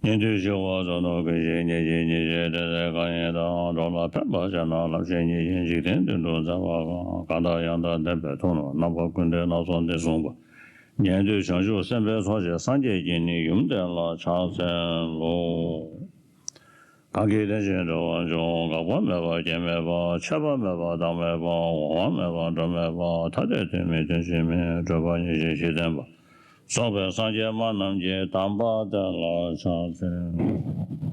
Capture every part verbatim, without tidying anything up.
ཉན་ཐོས་ཞི་བ་གསུམ་དང་ཀུན་གཞི་ཉེར་གཅིག་ཉེར་བཞི་དེ་ཚེ་གང་ཡིན་དང་། འགྲོ་ལ་ཕན་པར་བྱེད་ན་ལམ་ཤེས་ཉེར་གཅིག་འཇིག་རྟེན་དོན་དུ་མཛད་པ་གང་། གང་དག་ཡང་དག་བསྟན་པའི་ཐུགས་ལ། རྣམ་པ་ཀུན་ཏུ་སྣ་ཚོགས་འདི་གསུངས་པ། ཉན་ཐོས་བྱང་ཆུབ་སེམས་དཔའི་ཚོགས་ཀྱིས། སངས་རྒྱས་ཀྱི་ནི་ཡུམ་དེ་ལ་ཕྱག་འཚལ་ལོ། གང་གིས་དེ་བཞིན་འགྲོ་བ་འཇོམས། འགག་པ་མེད་པ་སྐྱེ་མེད་པ། ཆད་པ་མེད་པ་བདག་མེད་པ། འོང་བ་མེད་པ་འགྲོ་མེད་པ། ཐ་དད་དོན་མེད་དོན་གཅིག་མེད། སྤྲོས་པ་ཉེར་ཞི་ཞི་བསྟན་པ། རྫོགས་པའི་སངས་རྒྱས་སྨྲ་རྣམས་ཀྱི། དམ་པ་དེ་ལ་ཕྱག་འཚལ།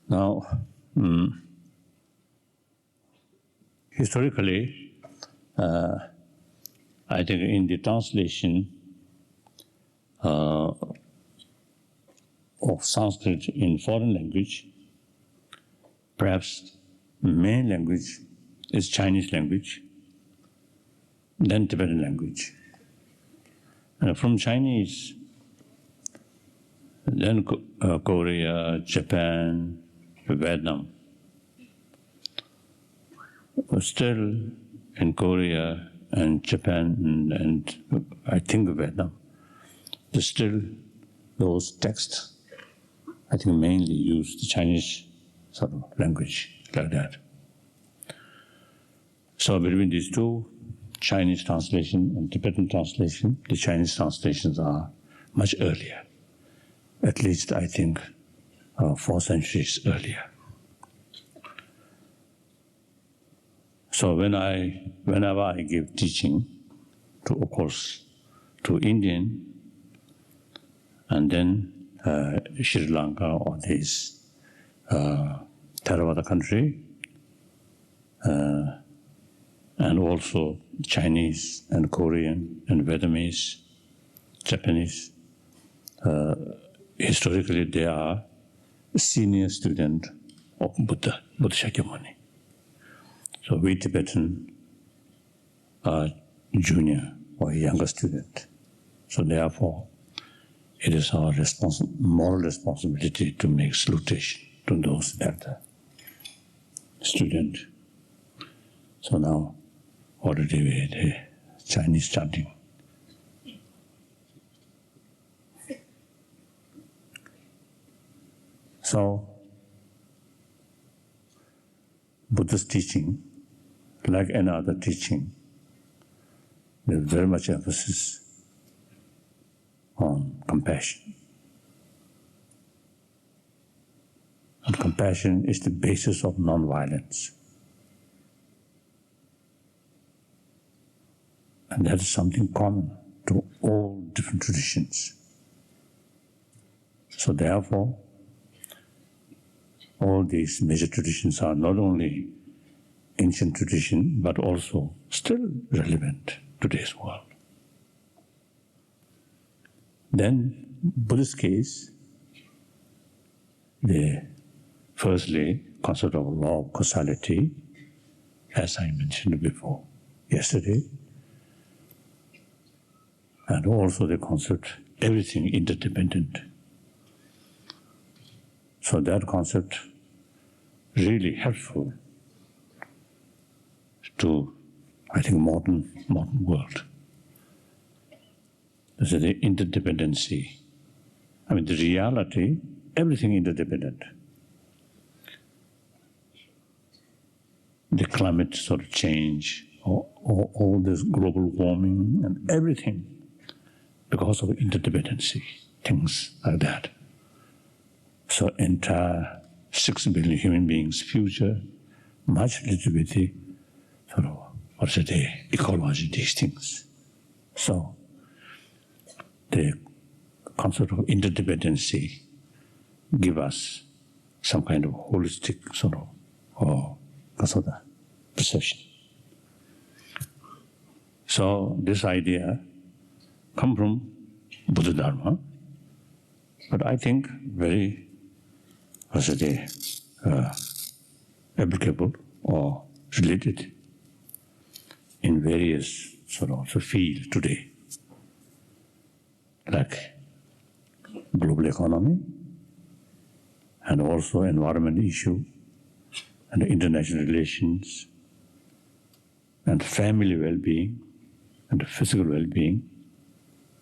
Now, mm, historically, uh, I think in the translation, uh, of Sanskrit in foreign language, perhaps main language is Chinese language, then Tibetan language. And from Chinese, then Ko-, uh, Korea, Japan, Vietnam. Still in Korea and Japan and, and I think Vietnam, there's still those texts, I think, mainly use the Chinese sort of language like that. So between these two, Chinese translation and Tibetan translation, the Chinese translations are much earlier, at least, I think, uh, four centuries earlier. So when I, whenever I give teaching to, of course, to Indian and then, uh, Sri Lanka or these, uh, Theravada country, uh, and also Chinese and Korean and Vietnamese, Japanese, uh, historically they are senior student of Buddha, Buddha Shakyamuni. So we Tibetan are junior or younger student. So therefore, it is our respons-, moral responsibility to make salutation to those elder student. So now, already we had a Chinese chanting. So, Buddhist teaching, like any other teaching, there's very much emphasis on compassion. And compassion is the basis of non-violence. And that is something common to all different traditions. So therefore, all these major traditions are not only ancient tradition, but also still relevant to today's world. Then, Buddhist case, the firstly concept of law of causality, as I mentioned before yesterday, and also the concept everything interdependent. So that concept really helpful to, I think, modern, modern world. This is the interdependency. I mean, the reality, everything interdependent. The climate sort of change, or, or all this global warming and everything because of interdependency, things like that. So entire six billion human beings' future much related with the sort of, what's it, the ecology, these things. So the concept of interdependency give us some kind of holistic sort of, or, sort of perception. So this idea come from Buddha Dharma, but I think very, what's it, uh, applicable or related in various sort of field today, like global economy and also environment issue and international relations and family well-being and physical well-being,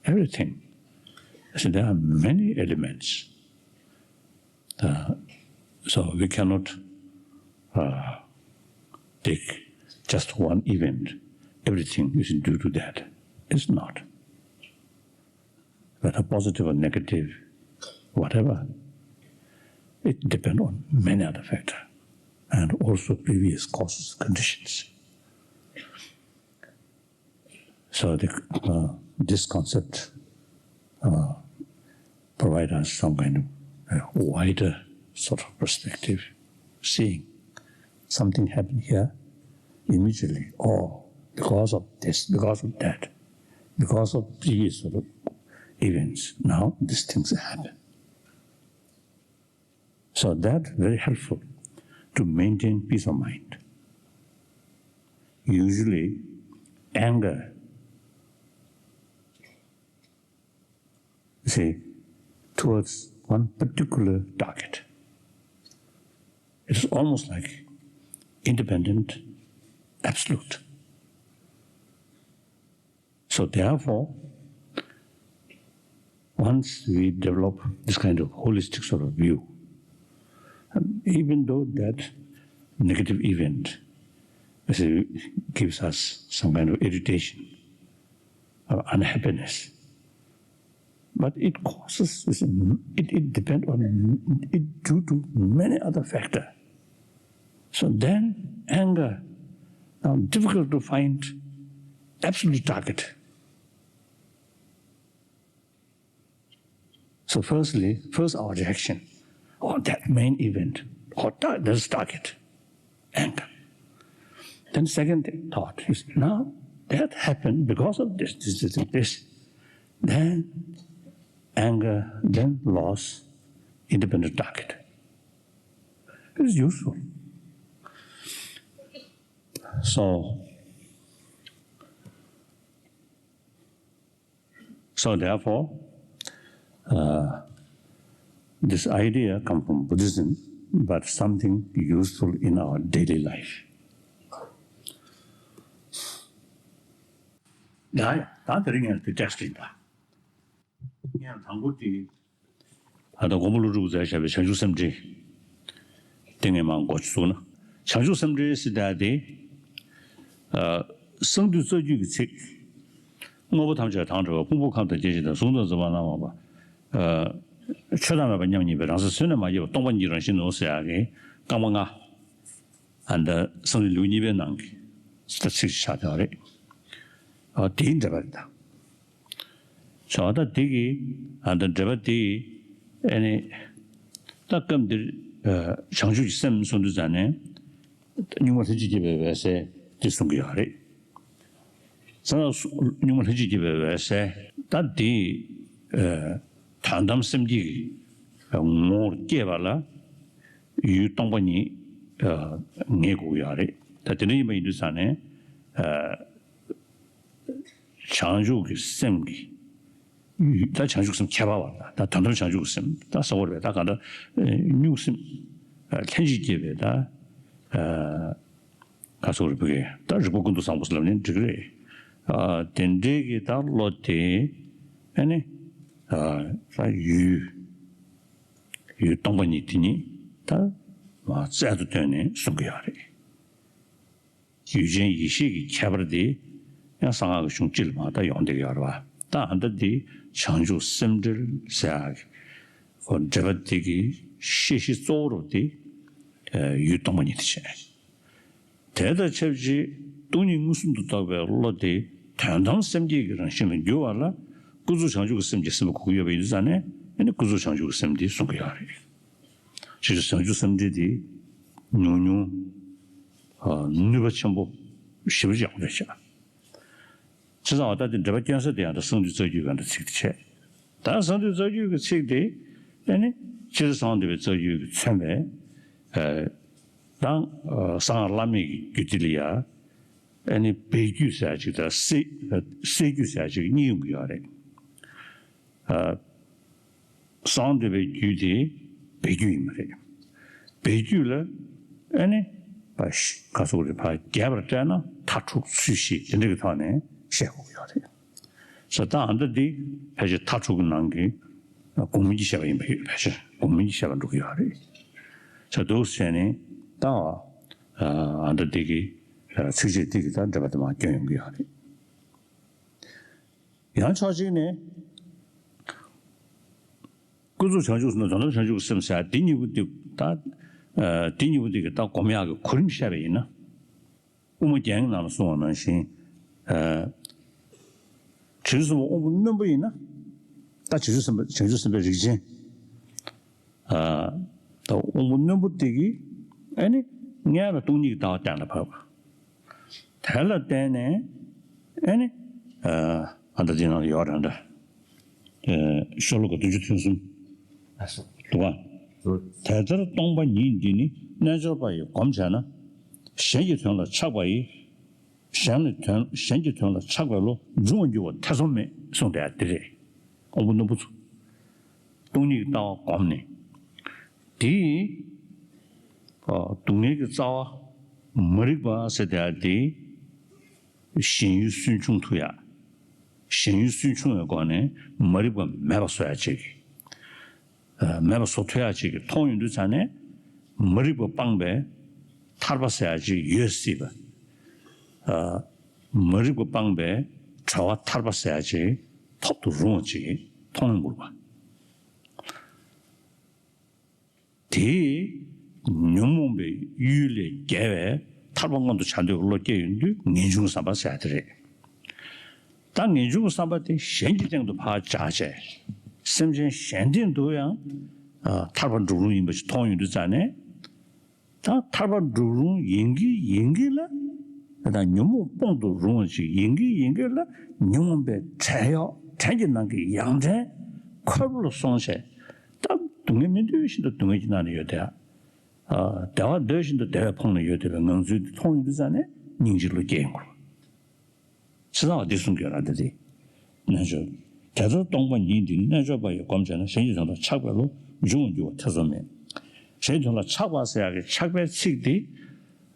everything. So there are many elements. Uh, so we cannot uh, take just one event. Everything is due to that. It's not. Whether positive or negative, whatever, it depends on many other factors and also previous causes, conditions. So the, uh, this concept uh, provide us some kind of uh, wider sort of perspective, seeing something happen here immediately, or because of this, because of that, because of previous sort of events, now these things happen. So that very helpful to maintain peace of mind. Usually, anger, say, towards one particular target. It's almost like independent, absolute. So therefore, once we develop this kind of holistic sort of view, even though that negative event, let's say, gives us some kind of irritation or unhappiness, but it causes, it, it depends on, it due to many other factors. So then anger, now difficult to find absolute target. So firstly, first our reaction, or that main event, or that, that's target, anger. Then second thought is, now that happened because of this, this, this, this, this. Then anger, then loss, independent target. It's useful. So, so therefore, uh, this idea come from Buddhism, but something useful in our daily life. ཡ་ཡ། ད་དེ་རིང་ངས་དེ་ཊེག་སི་ཊི་ཡིན་ད། ངས་དང་པོ་དེ། ཨ་ད་མགོན་པོ་ཀླུ་སྒྲུབ་ཀྱིས་མཛད་བཞག་པའི་བྱང་ཆུབ་སེམས་འགྲེལ། དེ་ངས་མར་མགོ་ཚུགས་ན། བྱང་ཆུབ་སེམས་འགྲེལ་ཟེར་ཡ་དེ། ཨ། གསང་འདུས་རྩ་རྒྱུད་ཀྱི་ཚིག་དངོས་པོ་ཐམས་ཅད་དང་བྲལ་བ། ཕུང་པོ་ཁམས་དང་སྐྱེ་མཆེད་དང་། གཟུགས་དང་འཛིན་པ་རྣམ་པར་སྤངས་པ། ཨ། ཆོས་བདག་མེད་པ་མཉམ་ཉིད་པའི། རང་སེམས་བཙལ་ནས་མ་སྐྱེས་པ། སྟོང་པ་ཉིད་ཀྱི་རང་བཞིན་ནོ་ཟེར་ཡ་གི་རྐང་པ་ལྔ། ཨ་ད་གསང་འདུས་ལེའུ་གཉིས་པའི་ནང་གི་ད་ཚིག་ཆགས་བསྡད་པ་རེད། ཨ། དེའི་འགྲེལ་པ་རེད་ད། བྱ་བ་ད་དེ་གི། ཨ་ད་འགྲེལ་པ་དེ་ཨ་ནི་ད་སྐབས་འདིར་ཨ་བྱང་ཆུབ་ཀྱི་སེམས་གསུང་དུས་ཙ་ནས་གཉུག་མ་ལྷན་ཅིག་སྐྱེས་པའི་འོད་གསལ་དེ་གསུང་གི་ཡོད་རེད། ས་གཉུག་མ་ལྷན་ཅིག་སྐྱེས་པའི་འོད་གསལ་ད་དེ་ཨ་དོན་དམ་སེམས་བསྐྱེད་ཀྱི་ངོ་བོར་སྐྱེས་པ་ལ་ཡུལ་སྟོང་པ་ཉིད་ཨ་ངེས་དགོས་ཀྱི་ཡོད་རེད། ད་དེ་འདྲ་ཡིན་པ་ཡིན་དུས་ཙ་ནས་ཨ། བྱང་ཆུབ་ཀྱི་སེམས་ཀྱི། ད་བྱང་ཆུབ་སེམས་ཁྱད་པར་བ་ད་ད་དོན་དམ་བྱང་ཆུབ་ཀྱི་སེམས་ད་གསལ་བོ་རེད། ད་གང་ལྟར་གཉུག་སེམས་ལྷན་ཅིག་སྐྱེས་པའི་ད་ག་སོགས་རེད་བུ་གས་ད་རིག་པ་ཀུན་ཏུ་བཟང་པོ་ཟེར་ལབ་ནས་འགྲིག་གི་རེད། དེ་འདྲའི་གི་ད་བློ་དེ་ཨ་ནི་ད་ཡུལ་ཡུལ་སྟོང་པ་ཉིད་དེ་ཉིད་ད་མ་རྩལ་དུ་བཏོན་ནས་གསུང་གི་ཡོད་རེད། ཡུལ་ཅན་ཡེ་ཤེས་ཀྱི་ཁྱད་པར་དེ་ཡང་གསང་སྔགས་ཀྱི་གཞུང་སྤྱི་ལ་མར་ད་ཡོང་བསྡད་ཀྱི་ཡོད་རེད་བ། ད་ཨ་ད་དེ་བྱང་ཆུབ་སེམས་འགྲེལ་ཟེར་ཡག་གི་འགྲེལ་པ་དེ་གི་བཤད་གཞི་གཙོ་བོ་རུ་དེ་ཡུལ་སྟོང་པ་ཉིད་དེ་བྱས། དེ་དང་ཆབས་ཅིག་སྟོང་ཉིད་མངོན་སུམ་དུ་རྟོགས་པའི་བློ་དེ་དོན་དམ་སེམས་བསྐྱེད་ཀྱི་རང་བཞིན་ལ་འགྱུར་བ་ལ་ཀུན་རྫོབ་བྱང་ཆུབ་ཀྱི་སེམས་ཀྱི་སེམས་པ་གོ་གི་ཡོད་པ་ཡིན་དུས་ཙ་ནས་ཨ་ནི་ཀུན་རྫོབ་བྱང་ཆུབ་ཀྱི་སེམས་དེ་གསུང་གི་ཡོད་རེད། ཕྱིས་སུ་བྱང་ཆུབ་སེམས་འགྲེལ་དེ་ཉུང་ཉུང་ནུས་པ་ཆེན་པོ་ཞེ་པོ་ཅིག་ཡོང་རེད་ཤག་བྱས་ཙང་ད་དེ་འགྲེལ་པ་སྐྱོན་ས་དེ་ཡང་ད་གསང་འདུས་རྩ་རྒྱུད་ཀྱི་ད་ཚིག་དེ་བྱས། ད་གསང་འདུས་རྩ་རྒྱུད་ཀྱི་ཚིག་དེ་ཨ་ནི་སྤྱིར་གསང་འདུས་པའི་རྩ་རྒྱུད་ཀྱི་མཚོན་པའི་ཨ་དང་གསང་སྔགས་བླ་མེད་ཀྱི་རྒྱུད་སྡེ་ལ་ཡ། ཨ་ནི་སྦས་རྒྱུད་ཟེར་ཡ་ཅིག་དང་སད་སད་རྒྱུད་ཟེར་ཡ་ཅིག་གཉིས་ཡོང་གི་ཡོད་རེད། ཨ། གསང་འདུས་པའི་རྒྱུད་དེ་སྦས་རྒྱུད་ཡིན་པ་རེད། སྦས་རྒྱུད་ལ་ཨ་ནི་ཕ་ག་སོགས་རེད། ཕ་རྒྱས་པར་བཀྲལ་ན་མཐའ་དྲུག་ཚུལ་བཞི་དེ་འདྲ་གི་ཐོག་ནས་བཤད་དགོས་ཀྱི་ཡོད་རེད། ས་ད་ཨ་མདའ་འདི་ཕལ་ཆེར་མཐའ་དྲུག་གི་ནང་གི་དགོངས་མིན་གྱི་བཤད་པ་ཡིན་པ་ཡོད། ཕལ་ཆེར་དགོངས་མིན་གྱི་བཤད་པ་འགྲོ་གི་ཡོད་རེད། ས་འདུག་ཟེར་ནས་ད་ཨ་མདའ་འདི་གི་ཚིགས་བཅད་འདི་གི་ད་འགྲེལ་པ་དེ་མར་སྐྱོན་ཡོང་གི་ཡོད་རེད། ཡང་ཕྱོགས་གཅིག་ནས། ཀུན་རྫོབ་བྱང་ཆུབ་སེམས་དང་དོན་དམ་བྱང་ཆུབ་སེམས་ཟེར་འདི་གཉིས་པོ་འདི་ད། ཨ། འདི་གཉིས་པོ་འདི་གི་ད་སྒོམ་ཡག་གི་གོ་རིམ་བཤད་པ་ཡིན་ན། དབུ་མ་རྒྱན་གྱི་ནང་ལ་གསུངས་པ་ནང་བཞིན། ཨ། དྲིན་གསུམ་པ་དབང་པོ་རྣོན་པོ་ཡིན་ན། ད་བྱང་ཆུབ་སེམས་དཔའ་བྱང་ཆུབ་སེམས་དཔའི་རིགས་ཅན། ཨ། ད་དབང་པོ་རྣོན་པོ་དེ་གིས་ཨ་ནི་སྔོན་ལ་སྟོང་ཉིད་ཀྱི་ལྟ་བ་གཏན་ལ་ཕབ། དེ་ལ་བརྟེན་ནས་ཨ་ནི། ཨ། ཨ་ད་དེ་ནང་ལ་ཡོད་རེད་འདྲ། ཨ། ཤོ་ལོ་ཀ་བདུན་ཅུ་དོན་གསུམ། ཨ་སོ། འདུག་ག། ཨ། དེ་ལྟར་སྟོང་པ་ཉིད་འདི་ནི་རྣལ་འབྱོར་པ་ཡིས་སྒོམ་བྱས་ན། གཞན་གྱི་དོན་ལ་ཆགས་པ་ཡིས། གཞན་ལ་དོན་གཞན་གྱི་དོན་ལ་ཆགས་པའི་བློ་འབྱུང་བར་འགྱུར་བ་ཐེ་ཚོམ་མེད་གསུངས་པ་འདི་རེད། དབང་པོ་རྣོན་པོ་ཚོ། སྟོང་ཉིད་ཀྱི་ལྟ་བ་བསྒོམས་ནས། དེ། ཨ། སྡུག་བསྔལ་གྱི་རྩ་བ་མ་རིག་པ་ཟེར་དེ་དེ། ཞེན་ཡུལ་སུན་ཕྱུང་ཐུབ་ཡ། ཞེན་ཡུལ་སུན་ཕྱུང་བའི་སྒོ་ནས་མ་རིག་པ་མེད་པ་བཟོ་ཡ་ཅིག། ཨ། མེད་པ་བཟོ་ཐུབ་ཡ་ཅིག་གི་མཐོང་ཡོང་དུས་ཙ་ནས་མ་རིག་པ་སྤངས་པའི་ཐར་པ་ཟེར་ཡ་ཅིག་ཡོད་སྲིད་པ། ཨ། མ་རིག་པ་སྤངས་པའི་གྲོལ་བ་ཐར་པ་ཟེར་ཡ་ཅིག་ཐོབ་ཏུ་རུང་བ་ཅིག་མཐོང་ཡོང་དགོས་པ། དེས་ཉོན་མོངས་པའི་གཡུལ་ལས་རྒྱལ་བའི་ཐར་པ་མངོན་དུ་བྱ་འདོད་ཀྱི་བློ་སྐྱེ་ཡོང་དུས་ངེས་འབྱུང་གི་བསམ་པ་ཟེར་ཡ་དེ་རེད། ད་ངེས་འབྱུང་གི་བསམ་པ་དེ་གཞན་གྱི་སྟེང་དུ་ཕར་བཞག་བྱས། སེམས་ཅན་གཞན་སྟེང་དུ་ཡང་། ཨ། ཐར་པ་འགྲུབ་རུང་ཡིན་པ་ཞིག་མཐོང་ཡོང་དུས་ཙ་ནས། ད་ཐར་པ་འགྲུབ་རུང་ཡིན་གྱི་ཡིན་གྱི་ལ། ད་ཉོན་མོངས་སྤོང་དུ་རུང་བ་ཞིག་ཡིན་གྱི་ཡིན་གྱི་ལ། ཉོན་མོངས་པའི་བྲན་གཡོག་བྲན་གྱི་ནང་གི་ཡང་བྲན་ཁོལ་པོ་ལ་སོང་བྱས། ད་སྡུག་བསྔལ་མི་འདོད་བཞིན་དུ་སྡུག་བསྔལ་གྱི་ནང་ནས་ཡོད་དེ། ཨ། བདེ་བ་འདོད་བཞིན་དུ་བདེ་བའི་ཕུང་ལ་ཡོད་བསྡད་པའི་ངང་ཚུལ་དེ་མཐོང་ཡོང་དུས་ཙ་ནས་སྙིང་རྗེའི་བློ་སྐྱེ་ཡོང་གི་རེད། ཕྱི་ནང་བ་འདི་གསུང་གི་ཡོད་ར། འདི་དེ་རྣལ་འབྱོར། དེ་ལྟར་སྟོང་པ་ཉིད་འདི་ནི་རྣལ་འབྱོར་པ་ཡིས་སྒོམ་བྱས་ན་གཞན་གྱི་དོན་ལ་ཆགས་པའི་བློ་འབྱུང་བར་འགྱུར་བ་ཐེ་ཚོམ་མེད། གཞན་གྱི་དོན་ལ་ཆགས་པ་ཟེར་ཡག་གི་ཆགས་པའི་ཚིག་འདི།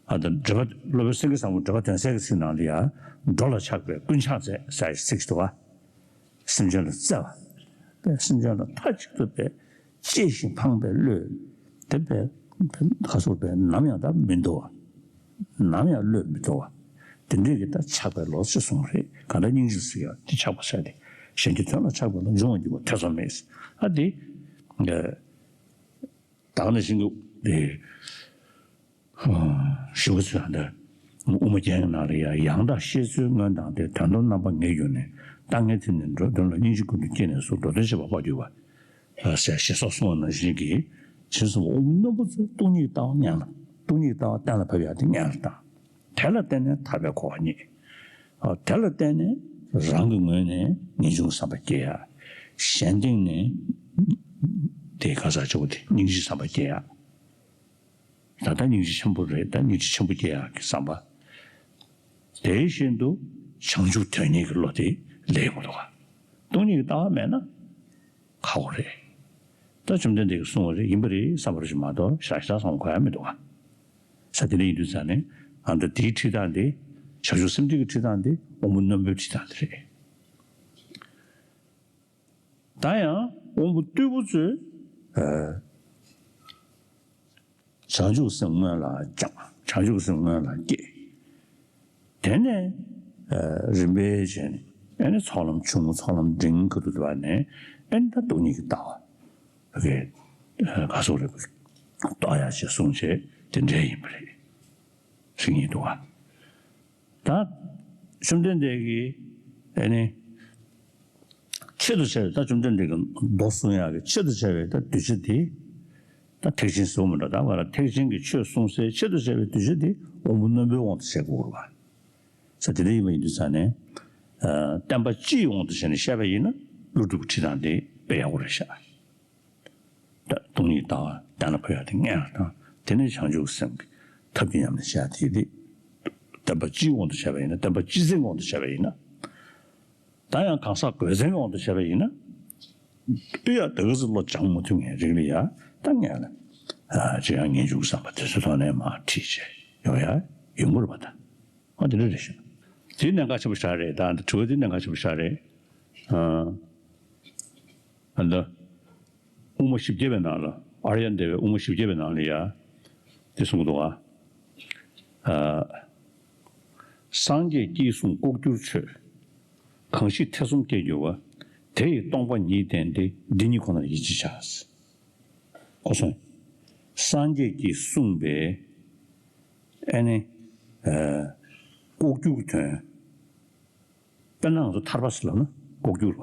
ཨ། ད་འགྲེལ་པ་སློབ་དཔོན་སེང་གེ་བཟང་པོ་འགྲེལ་པ་དོན་གསལ་གྱི་ཚིག་ནང་ལ་ཡང་། འགྲོ་ལ་ཆགས་པས་ཀུན་ཆགས་མཛད་ཟེར་ཡག་ཚིག་ཞིག་འདུག་བ། སེམས་ཅན་ལ་བརྩེ་བ། སེམས་ཅན་ལ་མཐའ་གཅིག་ཏུ་བརྩེ་ཞིང་ཕངས་པའི་བློས། དེ་བས་ཁ་སོགས་པས་ནམ་ཡང་ད་མི་འདོར་བ། ནམ་ཡང་བློས་མི་འདོར་བ། དེ་འདྲས་ཀྱི་ད་ཆགས་པའི་ལོ་ཞེས་གསུངས་རེད། གང་ལྟར་སྙིང་རྗེ་ཟེར་ཡ་དེ་ཆགས་པ་ཟེར་ཏེ། གཞན་གྱི་དོན་ལ་ཆགས་པའི་ལོ་འབྱུང་བར་འགྱུར་བ་ཐེ་ཚོམ་མེད། ཨ་དེ། ད་ག་ནང་བཞིན་གྱི་དེ། ཞུ་བ་ཚོས་ད། དབུ་མ་རྒྱན་གྱི་ནང་ལ་ཡང་། ཡང་དག་ཤེས་ཚོལ་སྔོན་དང་དེ། དོན་དམ་རྣམ་པ་ངེས་གྱུར་ནས། ལྟ་ངན་ཐིམ་ནས་འགྲོ་དོན་ལ། སྙིང་རྗེ་ཀུན་ཏུ་སྐྱེས་ནས་སུ། འགྲོ་དོན་བྱེད་པ་དཔའ་གྱུར་པ། ཟེར་ཞེས་སོགས་གསུངས་པ་ནང་བཞིན་གྱི། དྲིན་གསུམ་པ་དབང་པོ་རྣོན་པོ་ཚོས་སྟོང་ཉིད་ཀྱི་ལྟ་བ་སྔོན་ལ། སྟོང་ཉིད་ཀྱི་ལྟ་བ་གཏན་ལ་ཕབ་ཡག་དེ་སྔོན་ལ་བཏང་། དེ་ལ་བརྟེན་ནས་ཐར་པའི་གོ་བ་རྙེད། དེ་ལ་བརྟེན་ནས་རང་གི་ངོས་ནས་ངེས་འབྱུང་བསམ་པ་སྐྱེ་ཡག་གཞན་སྟེང་ནས་དེ་ག་ས་ཆེ་བོ་དེ་སྙིང་རྗེ་བསམ་པ་སྐྱེ་ཡག་ད་ལྟ་སྙིང་རྗེ་ཆེན་པོ་རེད། ད་སྙིང་རྗེ་ཆེན་པོ་སྐྱེ་ཡག་གི་བསམ་པ། དེ་བཞིན་དུ་བྱང་ཆུབ་དོན་གཉེར་གྱི་བློ་དེ་ལས་མི་འདུག་ག། སྟོང་ཉིད་ཀྱི་ལྟ་བ་མེད་ན་ཁག་པོ་རེད། ད་བཅོམ་ལྡན་འདས་ཀྱིས་གསུངས་པ་རེད། ཡིན་པ་རེད་བསམ་པ་རེད་མ་གཏོགས་ཞེ་དྲག་ཞེ་དྲག་བསམ་དགོས་ཡ་མི་འདུག་ག། ས་དེ་འདྲ་ཡིན་དུས་ཙང་ནས་ཨ་ད་དེའི་ཁྲིད་སྟངས་དེ་བྱང་ཆུབ་སེམས་སྡུད་ཀྱི་ཁྲིད་སྟངས་དེ་དབང་པོ་རྣོན་པོའི་ཁྲིད་སྟངས་དེ་རེད། ད་ཡང་དབང་པོ་རྟུལ་པོ་ཚོས། ཨ། བྱང་ཆུབ་སེམས་སྔོན་ལ་སྦྱངས། བྱང་ཆུབ་སེམས་སྔོན་ལ་སྐྱེས། དེ་ནས། ཨ། རིམ་པས་བྱས་ནས་ཨ་ནི་ཚོགས་ལམ་ཆུང་ངུ་ཚོགས་ལམ་འབྲིང་གི་རུ་བ་ནས་ཨ་ནི་ད་སྟོང་ཉིད་ཀྱི་ལྟ་བ་གི་ག་སོགས་རེད་པ་རྟོགས་ཡག་ཅེས་གསུངས་བྱས་དེ་འདྲ་ཡིན་པ་རེད། ཟེར་གྱི་འདུག་ག། ད་བཅོམ་ལྡན་འདས་ཀྱིས་ཨ་ནི་ཆེད་དུ་བྱ་བའི། ད་བཅོམ་ལྡན་འདས་ཀྱི་མདོ་གསུང་ཡག་གི་ཆེད་དུ་བྱ་བའི་ད་གདུལ་བྱ་དེ། ད་ཐེག་ཆེན་ཟེར་མི་འདྲ། ད་ང་རང་ཐེག་ཆེན་གྱི་ཆོས་གསུང་སའི་ཆེད་དུ་བྱ་བའི་གདུལ་བྱ་དེ་དབང་པོ་རྣོན་པོའི་དབང་དུ་བྱེད་དགོས་རེད་པ། ས་དེ་འདྲ་ཡིན་པ་ཡིན་དུས་ཙང་ནས། ཨ། བསྟན་པ་སྤྱིའི་དབང་དུ་བྱས་ནས་བཤད་པ་ཡིན་ན་ཀླུ་སྒྲུབ་ཀྱི་ཁྲིད་སྟངས་དེ་དཔེ་ཡག་པོ་རེད་ཤག། ད་སྟོང་ཉིད་ལྟ་བ་གཏན་ལ་ཕབ་ཡག་དེ་སྔོན་ལ་བཏང་། དེ་ནས་བྱང་ཆུབ་སེམས་ཀྱི་ཐབས་ཀྱི་ཉམས་ལེན་བྱ་ཡག་དེ་དེ་ བསྟན་པ་སྤྱིའི་དབང་དུ་བྱས་པ་ཡིན་ན། བསྟན་པ་སྤྱི་བཙན་གྱི་དབང་དུ་བྱས་པ་ཡིན་ན། ད་ཡང་གང་ཟག་གོས་བཙན་གྱི་དབང་དུ་བྱས་པ་ཡིན་ན། དེ་ཡང་ད་ག་ཟེ་བློ་སྦྱང་མ་ཐུབ་མཁན་རིགས་ལ་ཡ། ད་ངས་ལ་ཅི་ཡང་ངེས་འབྱུང་བསམ་པ་དེ་ཚོའི་ཐོག་ནས་མར་ཁྲིད་བྱས་ཡོང་ཡ་ཡོང་གི་རེད་པ། ད་ཨ་དེ་འདྲ་རེད་ཤག་དེ་གནད་འགག་ཆེན་པོ་ཞིག་རེད། ད་འདི་དྲི་བ་དེ་གནད་འགག་ཆེན་པོ་ཞིག་རེད། ཨ་ད་དབུ་མ་བཞི་བརྒྱ་པའི་ནང་ལ། ཨཱརྱ་དེ་བའི་དབུ་མ་བཞི་བརྒྱ་པའི་ནང་ལ་ཡ་དེ་གསུངས་འདུག་ག་ཨ། སངས་རྒྱས་ཀྱིས་གསུངས་ལྐོག་གྱུར་ཆོས། གང་ཞིག་ཐེ་ཚོམ་སྐྱེ་འགྱུར་བ། དེ་ཡི་སྟོང་པ་ཉིད་བསྟན་ཏེ། འདི་ཉིད་ཁོ་ནར་ཡིད་ཆེས་བྱ། གོ་སོང་། སངས་རྒྱས་ཀྱིས་གསུངས་པའི་ཨ་ནི་ཨ་ལྐོག་གྱུར་དོན། དཔེར་ན་ང་ཚོ་ཐར་པ་ཟེར་ལབ་ན་ལྐོག་གྱུར་བ།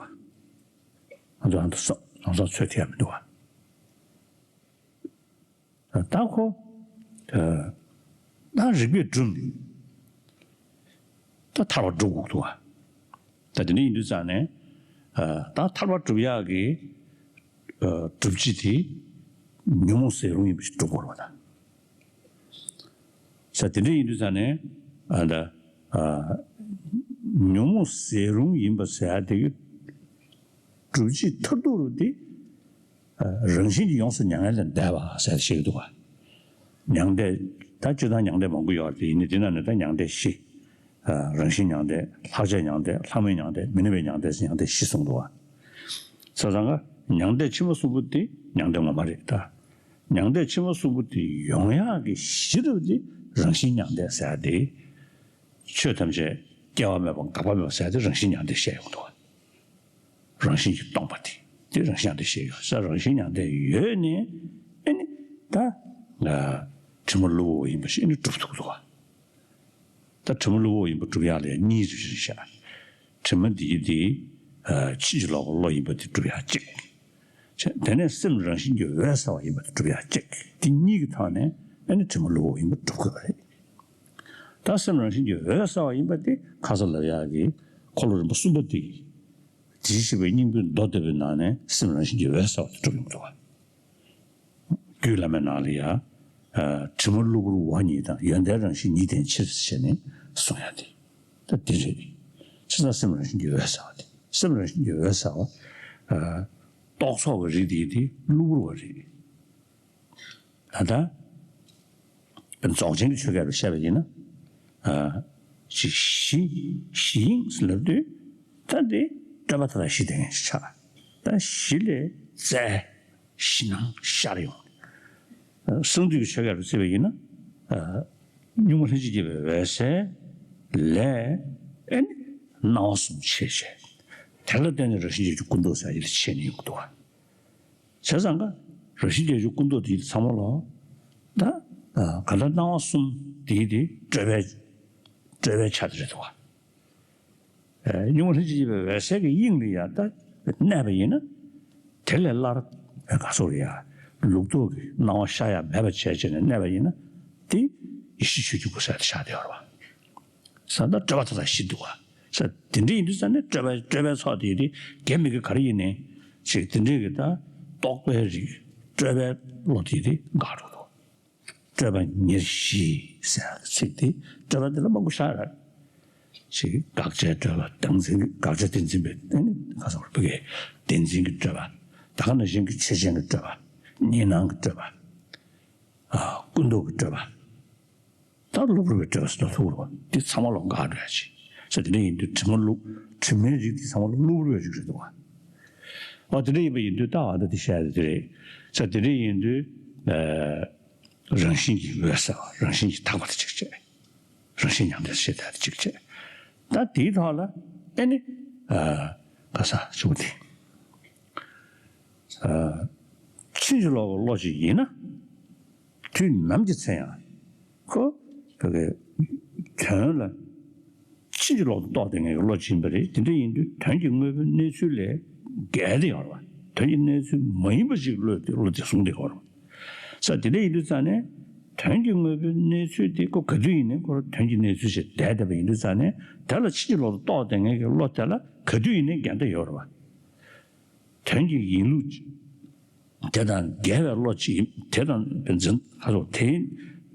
ང་ཚོ་ཨ་ནི་ལམ་སང་ཚོད་ཐིག་ཡ་མི་འདུག་བ། ད་ཁོ། ད་རིགས་པས་བསྒྲུབས་ནས། ད་ཐར་པ་སྒྲུབ་དགོས་འདུག་བ། ད་དེ་འདྲ་ཡིན་དུས་ཙང་ནས། ད་ཐར་པ་སྒྲུབ་ཡག་གི་སྒྲུབ་བྱེད་དེ་ཉོན་མོངས་ཟད་རུང་ཡིན་པ་ཞིག་སྒྲུབ་དགོས་རེད་བ་ད། ས་དེ་འདྲ་ཡིན་དུས་ཙང་ནས། ཨ་ད། ཨ། ཉོན་མོངས་ཟད་རུང་ཡིན་པ་ཟེར་ཡ་དེ་གི་སྒྲུབ་བྱེད་མཐར་ཐུག་རུ་དེ། ཨ། རང་བཞིན་གྱིས་ཡོངས་སུ་མྱ་ངན་ལས་འདས་པ་ཟེར་བཤད་ཀྱི་འདུག་བ། མྱང་འདས། ད་སྤྱིར་བཏང་མྱང་འདས་མང་པོ་ཡོད་རེད། དེ་ཡིན་ནའི་དེ་ནང་ནས་ད་མྱང་འདས་བཞི། ཨ། རང་བཞིན་མྱང་འདས། ལྷག་བཅས་མྱང་འདས། ལྷག་མེད་མྱང་འདས། མི་གནས་པའི་མྱང་འདས་ཟེར་མྱང་འདས་བཞི་གསུངས་འདུག་བ། ས་སང་ག་མྱང་འདས་ཕྱི་མ་གསུམ་པོ་དེ་མྱང་འདས་ངོ་མ་རེད་ད། མྱང་འདས་ཕྱི་མ་གསུམ་པོ་དེ་ཡོང་ཡག་གི་གཞི་རུ་དེ་རང་བཞིན་མྱང་འདས་ཟེར་ཡ་དེ། ཆོས་ཐམས་ཅད་སྐྱེ་བ་མེད་པ་འགག་པ་མེད་པ་ཟེར་ཡ་དེ་རང་བཞིན་མྱང་འདས་བཤད་ཡོང་འདུག་བ། རང་བཞིན་གྱིས་སྟོང་པ་དེ། དེ་རང་བཞིན་མྱང་འདས་བཤད་ཡོད་ས། རང་བཞིན་མྱང་འདས་ཡོད་ནས་ཨེ་ནི་ད་དྲི་མ་གློ་བུར་བ་ཡིན་པ་ཞིག་ཨེ་ནི་སྒྲུབ་ཐུབ་འདུག་བ། ད་དྲི་མ་གློ་བུར་བ་ཡིན་པ་སྒྲུབ་ཡག་ལ་ཡང་གཉིས་རེ་བཞིན་བཤད། དྲི་མ་འདི་ཡི་འདི། ཕྱིན་ཅི་ལོག་གི་བློ་ཡིན་པ་དེ་སྒྲུབ་ཡག་གཅིག་བྱས། དེ་ནས་སེམས་རང་བཞིན་གྱིས་འོད་གསལ་བ་ཡིན་པ་དེ་སྒྲུབ་ཡག་གཅིག་དེ་གཉིས་ཀྱི་ཐོག་ནས་ཨ་ནི་དྲི་མ་གློ་བུར་བ་ཡིན་པ་སྒྲུབ་དགོས་པ་རེད། ད་སེམས་རང་བཞིན་གྱིས་འོད་གསལ་བ་ཡིན་པ་དེ་ཁ་སང་ལབ་ཡག་གི་འཁོར་ལོ་རིམ་པ་གསུམ་པ་དེ། དེ་བཞིན་གཤེགས་པའི་སྙིང་པོའི་མདོ་སྡེ་པའི་ནང་ནས་སེམས་རང་བཞིན་གྱིས་འོད་གསལ་བ་དེ་སྒྲུབ་ཡོང་གི་འདུག་བ། རྒྱུད་བླ་མའི་ནང་ལ་ཡང་། ཨ། དྲི་མ་གློ་བུར་བ་ཉིད་དང་། ཡོན་ཏན་རང་བཞིན་ཉིད་ལྡན་ཕྱིར་ཞེས་ནས་གསུངས་ཡ་དེ། ད་དེ་རེད། ཕྱི་ས་སེམས་རང་བཞིན་གྱིས་འོད་གསལ་བ་དེ། སེམས་རང་བཞིན་གྱིས་འོད་གསལ་བ། ཨ། རྟོག་ཚོགས་ཀྱི་རིགས་དེ་དེ་གློ་བུར་བ་རེད། ད་ལྟ། རྫོགས་ཆེན་གྱི་ཆོས་སྐད་དུ་བཤད་པ་ཡིན་ན། ཨ། གཞི་གཞི་དབྱིངས་ལབ་དུས། ད་དེ་སྤྲོས་པ་མཐའ་དག་གཞི་དེ་ངེས་ཤེས་ཆགས། ད་གཞི་ལས་རྩལ། གཞི་སྣང་ཤར་ཡོང་། གསང་འདུས་ཀྱི་ཆོས་སྐད་དུ་བརྩིས་པ་ཡིན་ན། གཉུག་མ་ལྷན་ཅིག་སྐྱེས་པའི་འོད་གསལ་ལས་ཨེ་ནི་སྣང་བ་གསུམ་ཕྱེ་བྱས། དེ་ལ་བརྟེན་ནས་རང་བཞིན་གྱི་སྐུ་མདོག་ཟེར་ཡ་དེ་ཕྱེ་ནས་ཡོང་གི་འདུག་བ། བྱས་ཙང་ཀ་རང་བཞིན་རྒྱ་ཆེའི་སྐུ་མདོག་དེ་ཚང་མ་ལོ། ད་ག་ད་སྣང་བ་གསུམ་དེ་དེ་སྤྲོས་པའི་སྤྲོས་པའི་ཆ་དེ་རེད་འདུག་བ། གཉུག་མ་ལྷན་ཅིག་སྐྱེས་པའི་འོད་གསལ་གྱི་དབྱིངས་ལ་ཡང་ད་གནས་པ་ཡིན་ན། དེ་ལས་སླར་ག་སོགས་ཡ་ལུགས་ལྡོག་གི་སྣང་བ་ཤར་ཡ་མེད་པ་བྱས་བྱས་ནས་གནས་པ་ཡིན་ན། དེ་ཡེ་ཤེས་ཆོས་ཀྱི་སྐུ་ཟེར་དེ་ཆགས་བསྡད་ཡོད་རེད་བ། ས་ད་སྤྲོས་པ་མཐའ་དག་གཞི་འདུག་བ། ས་དེ་འདྲ་ཡིན་དུས་ས་ནས་སྤྲོས་པ་སྤྲོས་པའི་ཚོགས་དེ་དེ་གེགས་མི་དགོས་ག་རེ་ཡིན་ནའི་ཅིག་དེ་འདྲའི་གི་ད་རྟོག་པའི་རིགས་སྤྲོས་པའི་བློ་དེ་དེ་འགག་འགྲོ་འདུག་སྤྲོས་པ་ཉེར་བཞི་ཟེར་ཚིག་དེ་སྤྲོས་པ་འདི་ལ་མང་པོ་བཞག་རེད། ཅིག་དགག་བྱའི་སྤྲོས་པ་བདེན་འཛིན་དགག་བྱ་བདེན་འཛིན་པའི་ཨ་ནི་ཁ་སང་བོད་སྐད་བདེན་འཛིན་གྱི་སྤྲོས་པ། ད་ག་ནང་བཞིན་གྱི་ཆོས་ཅན་གྱི་སྤྲོས་པ། གཉིས་སྣང་གི་སྤྲོས་པ། ཨ། ཀུན་རྟོག་གི་སྤྲོས་པ། ད་གློ་བུར་བའི་སྤྲོས་པ་ཟེར་ན་ཐུག་རུང་འདི་ཚང་མ་ལོ་འགག་འགྲོ་ཡ་ཅིག་ས་དེ་འདྲ་ཡིན་དུས་དྲི་མ་གློ་དྲི་མའི་རིགས་འདི་ཚང་མ་ལོ་གློ་བུར་བའི་རིགས་རེད་འདུག་བ། ཨ། དེ་འདྲ་ཡིན་པ་ཡིན་དུས་ད་ཨ་ད་དེ་བཤད་ཡ་དེ་རེད། ས་དེ་འདྲ་ཡིན་དུས། ཨ། རང་བཞིན་གྱིས་འོད་གསལ་བ། རང་བཞིན་གྱིས་དག་པ་དེ་གཅིག་བྱས། རང་བཞིན་མྱང་འདས་ཞེས་བྱ་དེ་གཅིག་བྱས། ད་དེའི་ཐོག་ལ་ཨེ་ནི། ཨ། ག་ས་ཞུ་དེ། ཨ། ཕྱིན་ཅི་ལོག་གི་བློ་ཅིག་ཡིན་ན། དུས་ནམ་གྱི་ཚེ་ཡང་ཁོ་བོད་ཀྱི་དོན་ལ་ཕྱིན་ཅི་ལོག་ཏུ་རྟོགས་བསྡད་མཁན་གྱི་བློ་ཅིག་ཡིན་པ་རེད། དེ་འདྲ་ཡིན་དུས་དོན་གྱི་དངོས་པོའི་གནས་ཚུལ་ལས་འགལ་ཏེ་ཡོད་རེད་བ། དོན་གྱི་གནས་ཚུལ་མ་ཡིན་པ་ཞིག་བློས་ཏེ་བློ་དེ་བཟུང་སྟེ་ཡོད་རེད་བ། ས་དེ་འདྲ་ཡིན་དུས་ཙང་ནས་དོན་གྱི་དངོས་པོའི་གནས་ཚུལ་དེ་ཁོ་ག་དུས་ཡིན་ནའི་ཁོ་རང་དོན་གྱི་གནས་ཚུལ་ཞིག་བསྡད་བསྡད་པ་ཡིན་དུས་ཙང་ནས་དེ་ལ་ཕྱིན་ཅི་ལོག་ཏུ་རྟོགས་བསྡད་མཁན་གྱི་བློ་དེ་ལ་ག་དུས་ཡིན་ནའི་འགལ་ཟླ་ཡོད་རེད་བ། དོན་གྱི་ཡིན་ལུགས་དེ་དང་འགལ་བའི་བློ་ཅིག་དེ་དང་འཛིན་ཁ་སོགས་དེ་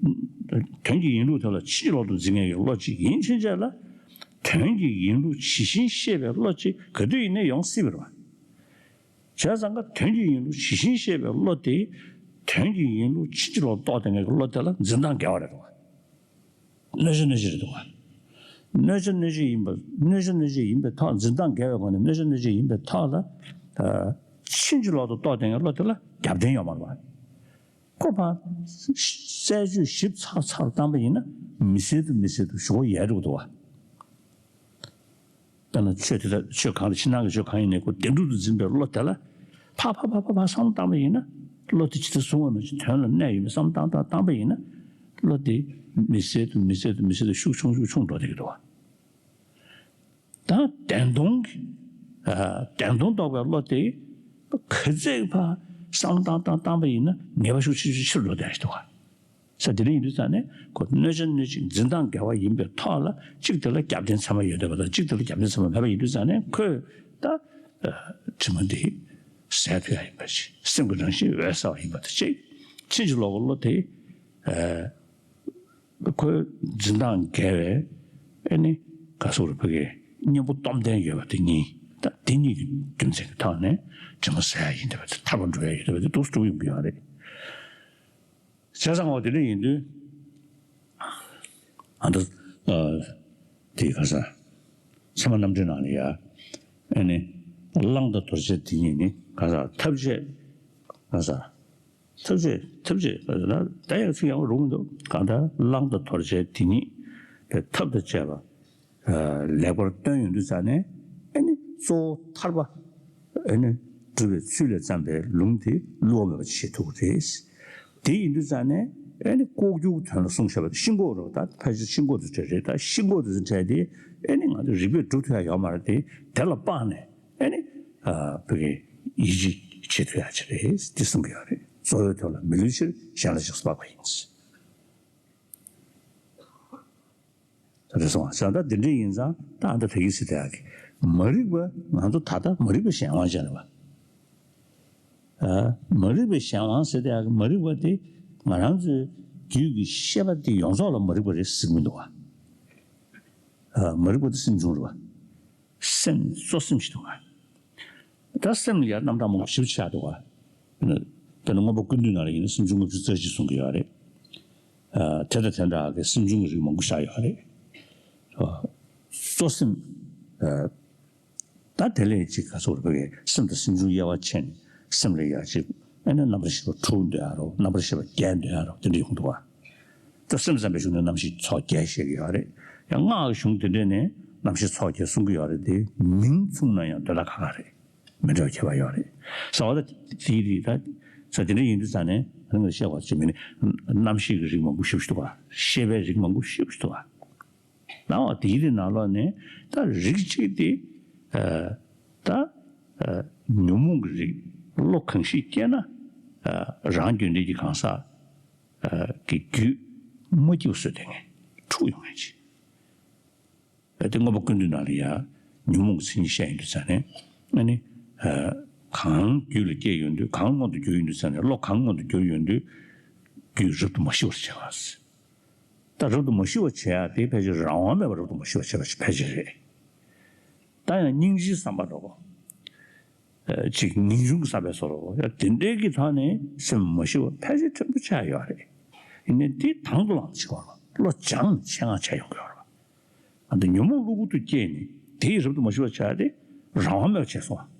དོན་གྱི་ཡིན་ལུགས་དེ་ལ་ཕྱིན་ཅི་ལོག་ཏུ་འཛིན་མཁན་གྱི་བློ་གཅིག་ཡིན་ཕྱིན་ཆད་ལ། དོན་གྱི་ཡིན་ལུགས་ཇི་བཞིན་ཤེས་པའི་བློ་གཅིག་ག་དུས་ཡིན་ནའི་ཡོང་སྲིད་པ་རེད་བ། བྱས་ཙང་ཀ་དོན་གྱི་ཡིན་ལུགས་ཇི་བཞིན་ཤེས་པའི་བློ་དེ། དོན་གྱི་ཡིན་ལུགས་ཕྱིན་ཅི་ལོག་ཏུ་རྟོགས་བསྡད་མཁན་གྱི་བློ་དེ་ལ་འཛིན་སྟངས་འགལ་བ་རེད་བ། གནོད་བྱ་གནོད་བྱེད་རེད་འདུག་བ། གནོད་བྱ་གནོད་བྱེད་ཡིན་པ། གནོད་བྱ་གནོད་བྱེད་ཡིན་པའི་ཐོག་འཛིན་སྟངས་འགལ་བའི་སྒོ་ནས་གནོད་བྱ་གནོད་བྱེད་ཡིན་པའི་ཐོག་ལ། ཕྱིན་ཅི་ལོག་ཏུ་རྟོགས་བསྡད་མཁན་བློ་དེ་ལ་རྒྱབ་རྟེན་ཡོད་མ་རེད་བ། ཁོ་ཕར་རྩད་གཅོད་ཞིབ་ཚགས་ཚགས་བཏང་པ་ཡིན་ན་མི་སེལ་དུ་མི་སེལ་དུ་ཞོག་ཡལ་འགྲོ་གི་འདུག་བ། དཔེར་ན་ཆོས་དེ་དག་ཆོས་གང་ལ་ཕྱི་ནང་གི་ཆོས་གང་ཡིན་ནའི་ཁོ་བདེན་གྲུབ་ཏུ་འཛིན་པའི་བློ་དེ་ལ་ཕར་ཕར་ཕར་ཕར་ཕར་བསམ་བློ་བཏང་པ་ཡིན་ན། བློ་དེ་ཇི་ལྟར་བཟུང་བ་ནང་བཞིན་དོན་ལ་གནས་ཡོད་མེད་བསམ་བློ་བཏང་བཏང་བཏང་པ་ཡིན་ན། བློ་དེ་མི་སེལ་དུ་མི་སེལ་དུ་མི་སེལ་དུ་ཤུགས་ཆུང་ཤུགས་ཆུང་འགྲོ་བསྡད་ཀྱི་འདུག་བ། ད་བདེན་སྟོང་གི། ཨ། བདེན་སྟོང་རྟོགས་པའི་བློ་དེ་ག་ཚད་ཕར་བསམ་བློ་བཏང་བཏང་བཏང་པ་ཡིན་ན་ངེས་པ་ཤུགས་ཆེ་ཆེ་ཆེར་འགྲོ་བསྡད་ཀྱི་འདུག་བ། ས་དེ་འདྲ་ཡིན་དུས་ཙང་ནས་ཁོ་གནོད་བྱ་གནོད་བྱེད་འཛིན་སྟངས་འགལ་བ་ཡིན་པའི་ཐོག་ལ་གཅིག་དེ་ལ་རྒྱབ་རྟེན་ཚད་མ་ཡོད་བསྡད་པ་དང་གཅིག་དེ་ལ་རྒྱབ་རྟེན་ཚད་མ་མེད་པ་ཡིན་དུས་ཙང་ནས་ཁོས་ད་དྲི་མ་འདི་ཟད་ཐུབ་ཡ་ཡིན་པ་ཅིག་སེམས་ཀྱི་རང་བཞིན་འོད་གསལ་བ་ཡིན་པ་དང་གཅིག་ཕྱིན་ཅི་ལོག་གི་བློ་དེ་ཁོའི་འཛིན་སྟངས་འགལ་བའི་ཨེ་ནི་ག་སོགས་རུ་ཕ་གའི་གཉེན་པོ་སྟོབས་ལྡན་ཡོད་པ་དེ་གཉིས། ད་དེ་གཉིས་ཀྱི་རྒྱུ་མཚན་གྱི་ཐོག་ནས་དྲི་མ་ཟད་ཡ་ཡིན་བསྡད་པ་དེ་ཐར་པ་འགྲོ་ཡ་ཡིན་བསྡད་པ་དེ་འདུག་སེ་འགྲུབ་ཡོང་གི་ཡོད་རེད། བྱས་ཙང་འོ་དེ་འདྲ་ཡིན་དུས། ཨ་ད། ཨ། དེ་ག་ས། ཚད་མ་རྣམ་འགྲེལ་ནང་ལ་ཡ། ཨ་ནི། བླང་དང་དོར་བྱེད་དེ་གཉིས་ནི་ག་ས་ཐབས་ཆེ། ག་ས། ཐབས་ཆེ་ཐབས་ཆེ་ག་ས་ད་ད་ཡག་ཚིག་ཡག་པོ་རུང་མི་འདུག་གང་ལྟར་བླང་དང་དོར་བྱེད་དེ་གཉིས་དེ་ཐབས་དང་བཅས་པ། ལེགས་པར་སྟོན་ཡོང་དུས་ཙང་ནས་ཨེ་ནི་གཙོ་བོ་ཐར་པ་ཨེ་ནི་སྒྲུབ་པའི་ཚུལ་ལས་བརྩམས་པའི་ལུང་དེ་བསླུ་བ་མེད་པ་ཞིག་ཐུག་རེད། དེ་ཡིན་དུས་ཙང་ནས་ཨེ་ནི་ལྐོག་གྱུར་དོན་ལ་གསུངས་བཞག་པ་དེ་ཤིན་ལྐོག་རེད་བ། ད་ཕལ་ཆེར་ཤིན་ལྐོག་ཏུ་བྲལ་རེད། ད་ཤིན་ལྐོག་ཏུ་བྲལ་དེ་ཨེ་ནི་ང་ཚོ་རིགས་པས་སྒྲུབ་ཐུབ་ཡ་ཡོད་མ་རེད་དེ། དེ་ལ་དཔག་ནས་ཨེ་ནི་བོད་ཀྱི་ཡིད་ཆེས་བྱེད་ཐུབ་ཡ་ཅིག་རེད་དེ་གསུང་གི་ཡོད་རེད། གཙོ་བོའི་དོན་ལ་མི་བསླུ་ཕྱིར་གཞན་ལ་ཆགས་སུ་དཔག་པ་ཡིན། རེད་སོང་བ། བྱས་ཙང་དེ་འདྲ་ཡིན་ཙང་ད་ཨ་ད་ད་གིན་ཟེར་དེ་ཡག་གི་མ་རིག་པ་ང་ཚོ་ད་ལྟ་མ་རིག་པའི་གཞན་དབང་ཅན་རེད་བ། ཨ། མ་རིག་པའི་གཞན་དབང་ཟེར་དེ་ཡག་གི་མ་རིག་པ་དེ་ང་རང་ཚོའི་རྒྱུད་ཀྱི་ཤེས་པ་དེ་ཡོངས་རྫོགས་ལ་མ་རིག་པ་རེད་ཟེར་གྱི་མི་འདུག་བ། ཨ། མ་རིག་པ་དེ་སེམས་བྱུང་རེད་བ། སེམས་གཙོ་སེམས་ཞིག་འདུག་བ། ད་སེམས་ལ་ཡང་རྣམ་གྲངས་མང་པོ་ཞིབ་ཆགས་འདུག་བ། དཔེར་ན་མངོན་པ་ཀུན་བཏུས་ནང་ལ་ཡིན་ན་སེམས་བྱུང་ལྔ་བཅུ་རྩ་གཅིག་གསུང་གི་ཡོད་རེད། ཨ། དེ་དང་དེ་འདྲ་གི་སེམས་བྱུང་གི་རིགས་མང་པོ་བཞག་ཡོད་རེད། ཨ། གཙོ་སེམས། ཨ། ད་དེ་ལས་ཅིག་ག་ཚོད་རེད་པས་སེམས་དང་སེམས་བྱུང་དབྱེ་བ་ཕྱེ་ནས་སེམས་ལ་ཡ་ཅིག་ཨ་ནི་རྣམ་པར་ཤེས་པ་དྲུག་འདོད་ཡ་རོ། རྣམ་པར་ཤེས་པ་བརྒྱད་འདོད་ཡ་རོ། དེ་འདྲ་ཡོང་འདུག་བ། ད་སེམས་ཙམ་པའི་གཞུང་ནས་རྣམ་ཤེས་ཚོགས་བརྒྱད་བཤད་ཀྱི་ཡོད་རེད། ཡང་སྔགས་ཀྱི་གཞུང་དེ་འདྲས་ནས་རྣམ་ཤེས་ཚོགས་བརྒྱད་གསུང་གི་ཡོད་རེད་དེ། མིང་མཚུངས་ན་ཡང་དོན་དག་ཁག་ཁག་རེད། མི་འདྲ་བའི་ཁྱད་པར་ཡོད་རེད། ས་བ་ད་དེའི་རིགས་ད་ས་དེ་འདྲ་ཡིན་དུས་ཙང་ནས་རང་གི་བཤད་པ་ཅིག་མིན་ནི་རྣམ་ཤེས་ཀྱི་རིགས་མང་པོ་ཞེ་པོ་ཞིག་འདུག་བ། ཤེས་པའི་རིགས་མང་པོ་ཞེ་པོ་ཞིག་འདུག་བ། ནང་བ་དེའི་རིགས་ནང་ལོགས་ནས་ད་རིགས་གཅིག་དེ་ད་ཉོན་མོངས་ཀྱི་རིགས་བློ་གང་ཞིག་སྐྱེས་ན་རང་རྒྱུད་འདི་གི་གང་ཟག་གི་རྒྱུད་མ་སྐྱིད་པ་བཟོས་བསྡད་མཁན་འཁྲུག་ཡོང་མཁན་ཅིག་དེ་མངོན་པ་ཀུན་བཏུས་ནང་ལ་ཡ་ཉོན་མོངས་ཀྱི་མཚན་ཉིད་བཤད་ཡོང་དུས་ཙང་ནས་ཨ་ནི། གང་རྒྱུད་ལ་སྐྱེས་ཡོང་དུས་གང་མངོན་དུ་གྱུར་ཡོང་དུས་ཙང་ནས་བློ་གང་མངོན་དུ་གྱུར་ཡོང་དུས་རྒྱུད་རབ་ཏུ་མ་ཞི་བར་བྱེད་པ། ད་རབ་ཏུ་མ་ཞི་བར་བྱེད་ཡ་དེ་ཕལ་ཆེར་རང་དབང་མེད་པར་རབ་ཏུ་མ་ཞི་བར་བྱེད་པ་ཕལ་ཆེར་རེད། ད་ཡང་སྙིང་རྗེའི་བསམ་པ་འདྲ་བོ། ཅིག་ངེས་འབྱུང་གི་བསམ་པའི་བཟོ་འདྲ་བོ་ཡ་དེ་འདྲའི་གི་ཐོག་ནས་སེམས་མ་ཞི་བ་ཕལ་ཆེར་ཕྲན་བུ་ཆགས་ཡོད་རེད། ཡིན་ནའི་དེ་དང་དུ་བླངས་ནས་བྱེད་དགོས་རེད། བློ་སྦྱངས་ནས་ཆེད་མངགས་བྱས་ཡོང་གི་ཡོད་རེད། ཨ་ནི་ཉོན་མོངས་གློ་བུར་དུ་སྐྱེས་ནས་དེ་ཡི་རབ་ཏུ་མ་ཞི་བར་བྱ་སྟེ་རང་དབང་མེད་པར་བྱས་སོང་།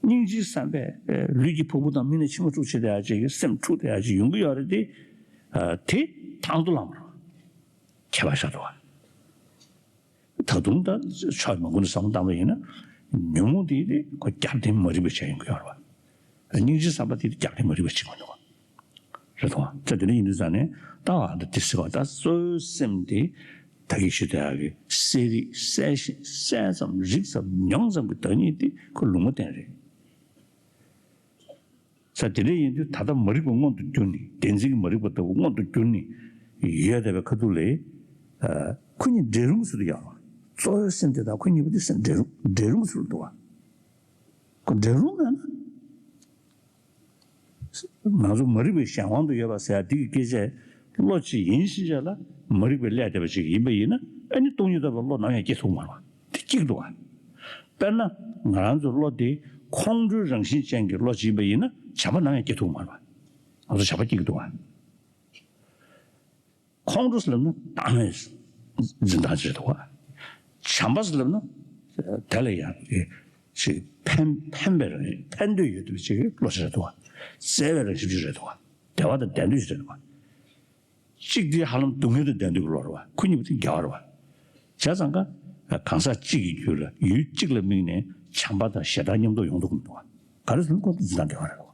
སྙིང་རྗེའི་བསམ་པས་ལུས་ཀྱི་ཕུང་པོ་དང་མི་ནི་ཕྱི་མ་དཀྲུགས་བྱེད་དེ་ཡ་ཅིག་གི་སེམས་འཁྲུགས་དེ་ཡ་ཅིག་ཡོང་གི་ཡོད་རེད་དེ། དེ་དང་དུ་བླངས་པ་ཁྱད་པར་ཤར་འདུག་བ། ད་དུང་ད་ཕྱོགས་མང་པོ་ནས་བསམ་བློ་བཏང་བ་ཡིན་ན་ཉོན་མོངས་དེ་དེ་ཁོ་རྒྱབ་རྟེན་མ་རིག་པ་བྱས་ཡོང་གི་ཡོད་རེད་བ། སྙིང་རྗེའི་བསམ་པ་དེ་རྒྱབ་རྟེན་མ་རིག་པ་ཅིག་མི་འདུག་བ། རེད་དོ། ད་དེ་འདྲ་ཡིན་དུས་ཙང་ནས་ད་བ་འདི་དེ་ཟེར་བ་ད་གཙོ་བོའི་སེམས་དེ་ད་གིན་ཞུ་དེ་ཡག་གི་གསལ་རིག་གསལ་ཤེས་གསལ་ཙམ་རིག་ཙམ་མྱོང་ཙམ་གྱི་བདག་ཉིད་དེ་ཁོ་ལུང་མ་བསྟན་རེད། ས་དེ་འདྲ་ཡིན་དུས་ད་ལྟ་མ་རིག་པ་མངོན་དུ་གྱུར་ནས་བདེན་འཛིན་གྱི་མ་རིག་པ་ལྟ་བུ་མངོན་དུ་གྱུར་ནས་ཡོད་བསྡད་པའི་ཁ་ཐུག་ལས། ཁོ་གཉིས་འབྲེལ་རུང་ཟེར་དུ་ཡག་རོ། གཙོ་བོའི་སེམས་དེ་དང་ཁོ་གཉིས་པོ་དེ་སེམས་འབྲེལ་རུང་འབྲེལ་རུང་ཟེར་དུ་བ། ཁོ་འབྲེལ་རུང་མེད་ན། ང་ཚོ་མ་རིག་པའི་གཞན་དབང་དུ་ཡོད་པ་ཟེར་ཡ་འདི་གི་སྐད་ཆ་ བློ་གཅིག་ཡིན་ཕྱིན་ཆད་ལ་མ་རིག་པའི་བསླད་བསྡད་པ་ཅིག་ཡིན་པ་ཡིན་ན། ཨ་ནི་སྟོང་ཉིད་རྟོགས་པའི་བློ་ནམ་ཡང་སྐྱེ་ཐུབ་མ་རེད་པ། དེ་གཅིག་འདུག་པ། དཔེར་ན་ང་རང་ཚོའི་བློ་དེ་ཁོང་ཁྲོའི་རང་བཞིན་ཅན་གྱི་བློ་ཅིག་ཡིན་པ་ཡིན་ན། བྱམས་པ་ནམ་ཡང་སྐྱེ་ཐུབ་མ་རེད་པ། ང་ཚོ་བྱམས་པ་སྐྱེ་གི་འདུག་པ། ཁོང་ཁྲོ་ཟེར་ལབ་ན་བདག་མེད་འཛིན་སྟངས་ཅིག་རེད་འདུག་པ། བྱམས་པ་ཟེར་ལབ་ན་དེ་ལ་ཡང་ཅིག་ཕན་ཕན་པའི་རང་བཞིན། ཕན་འདོད་ཡོད་པའི་ཅིག་བློ་ཅིག་རེད་འདུག་པ། བརྩེ་བའི་རང་བཞིན་ཅིག་རེད་འདུག་པ། བདེ་བ་དང་ལྡན་འདོད་ཅིག་རེད་འདུག་པ། གཅིག་དེ་ཧ་ལམ་སྡུག་བསྔལ་དང་ལྡན་འདོད་ཀྱི་བློ་རེད་པ། ཁོ་གཉིས་པོ་དེ་འགལ་བ་རེད་པ། བྱས་ཙང་ཀ་གང་ཟག་གཅིག་གི་རྒྱུད་ལ་ཡུལ་གཅིག་ལ་དམིགས་ནས་བྱམས་པ་དང་ཞེ་སྡང་མཉམ་དུ་ཡོང་ཐུབ་ཀྱི་མི་འདུག་པ། ག་རེ་ཟེར་ན་ཁོ་འཛིན་སྟངས་འགལ་བ་རེད་པ།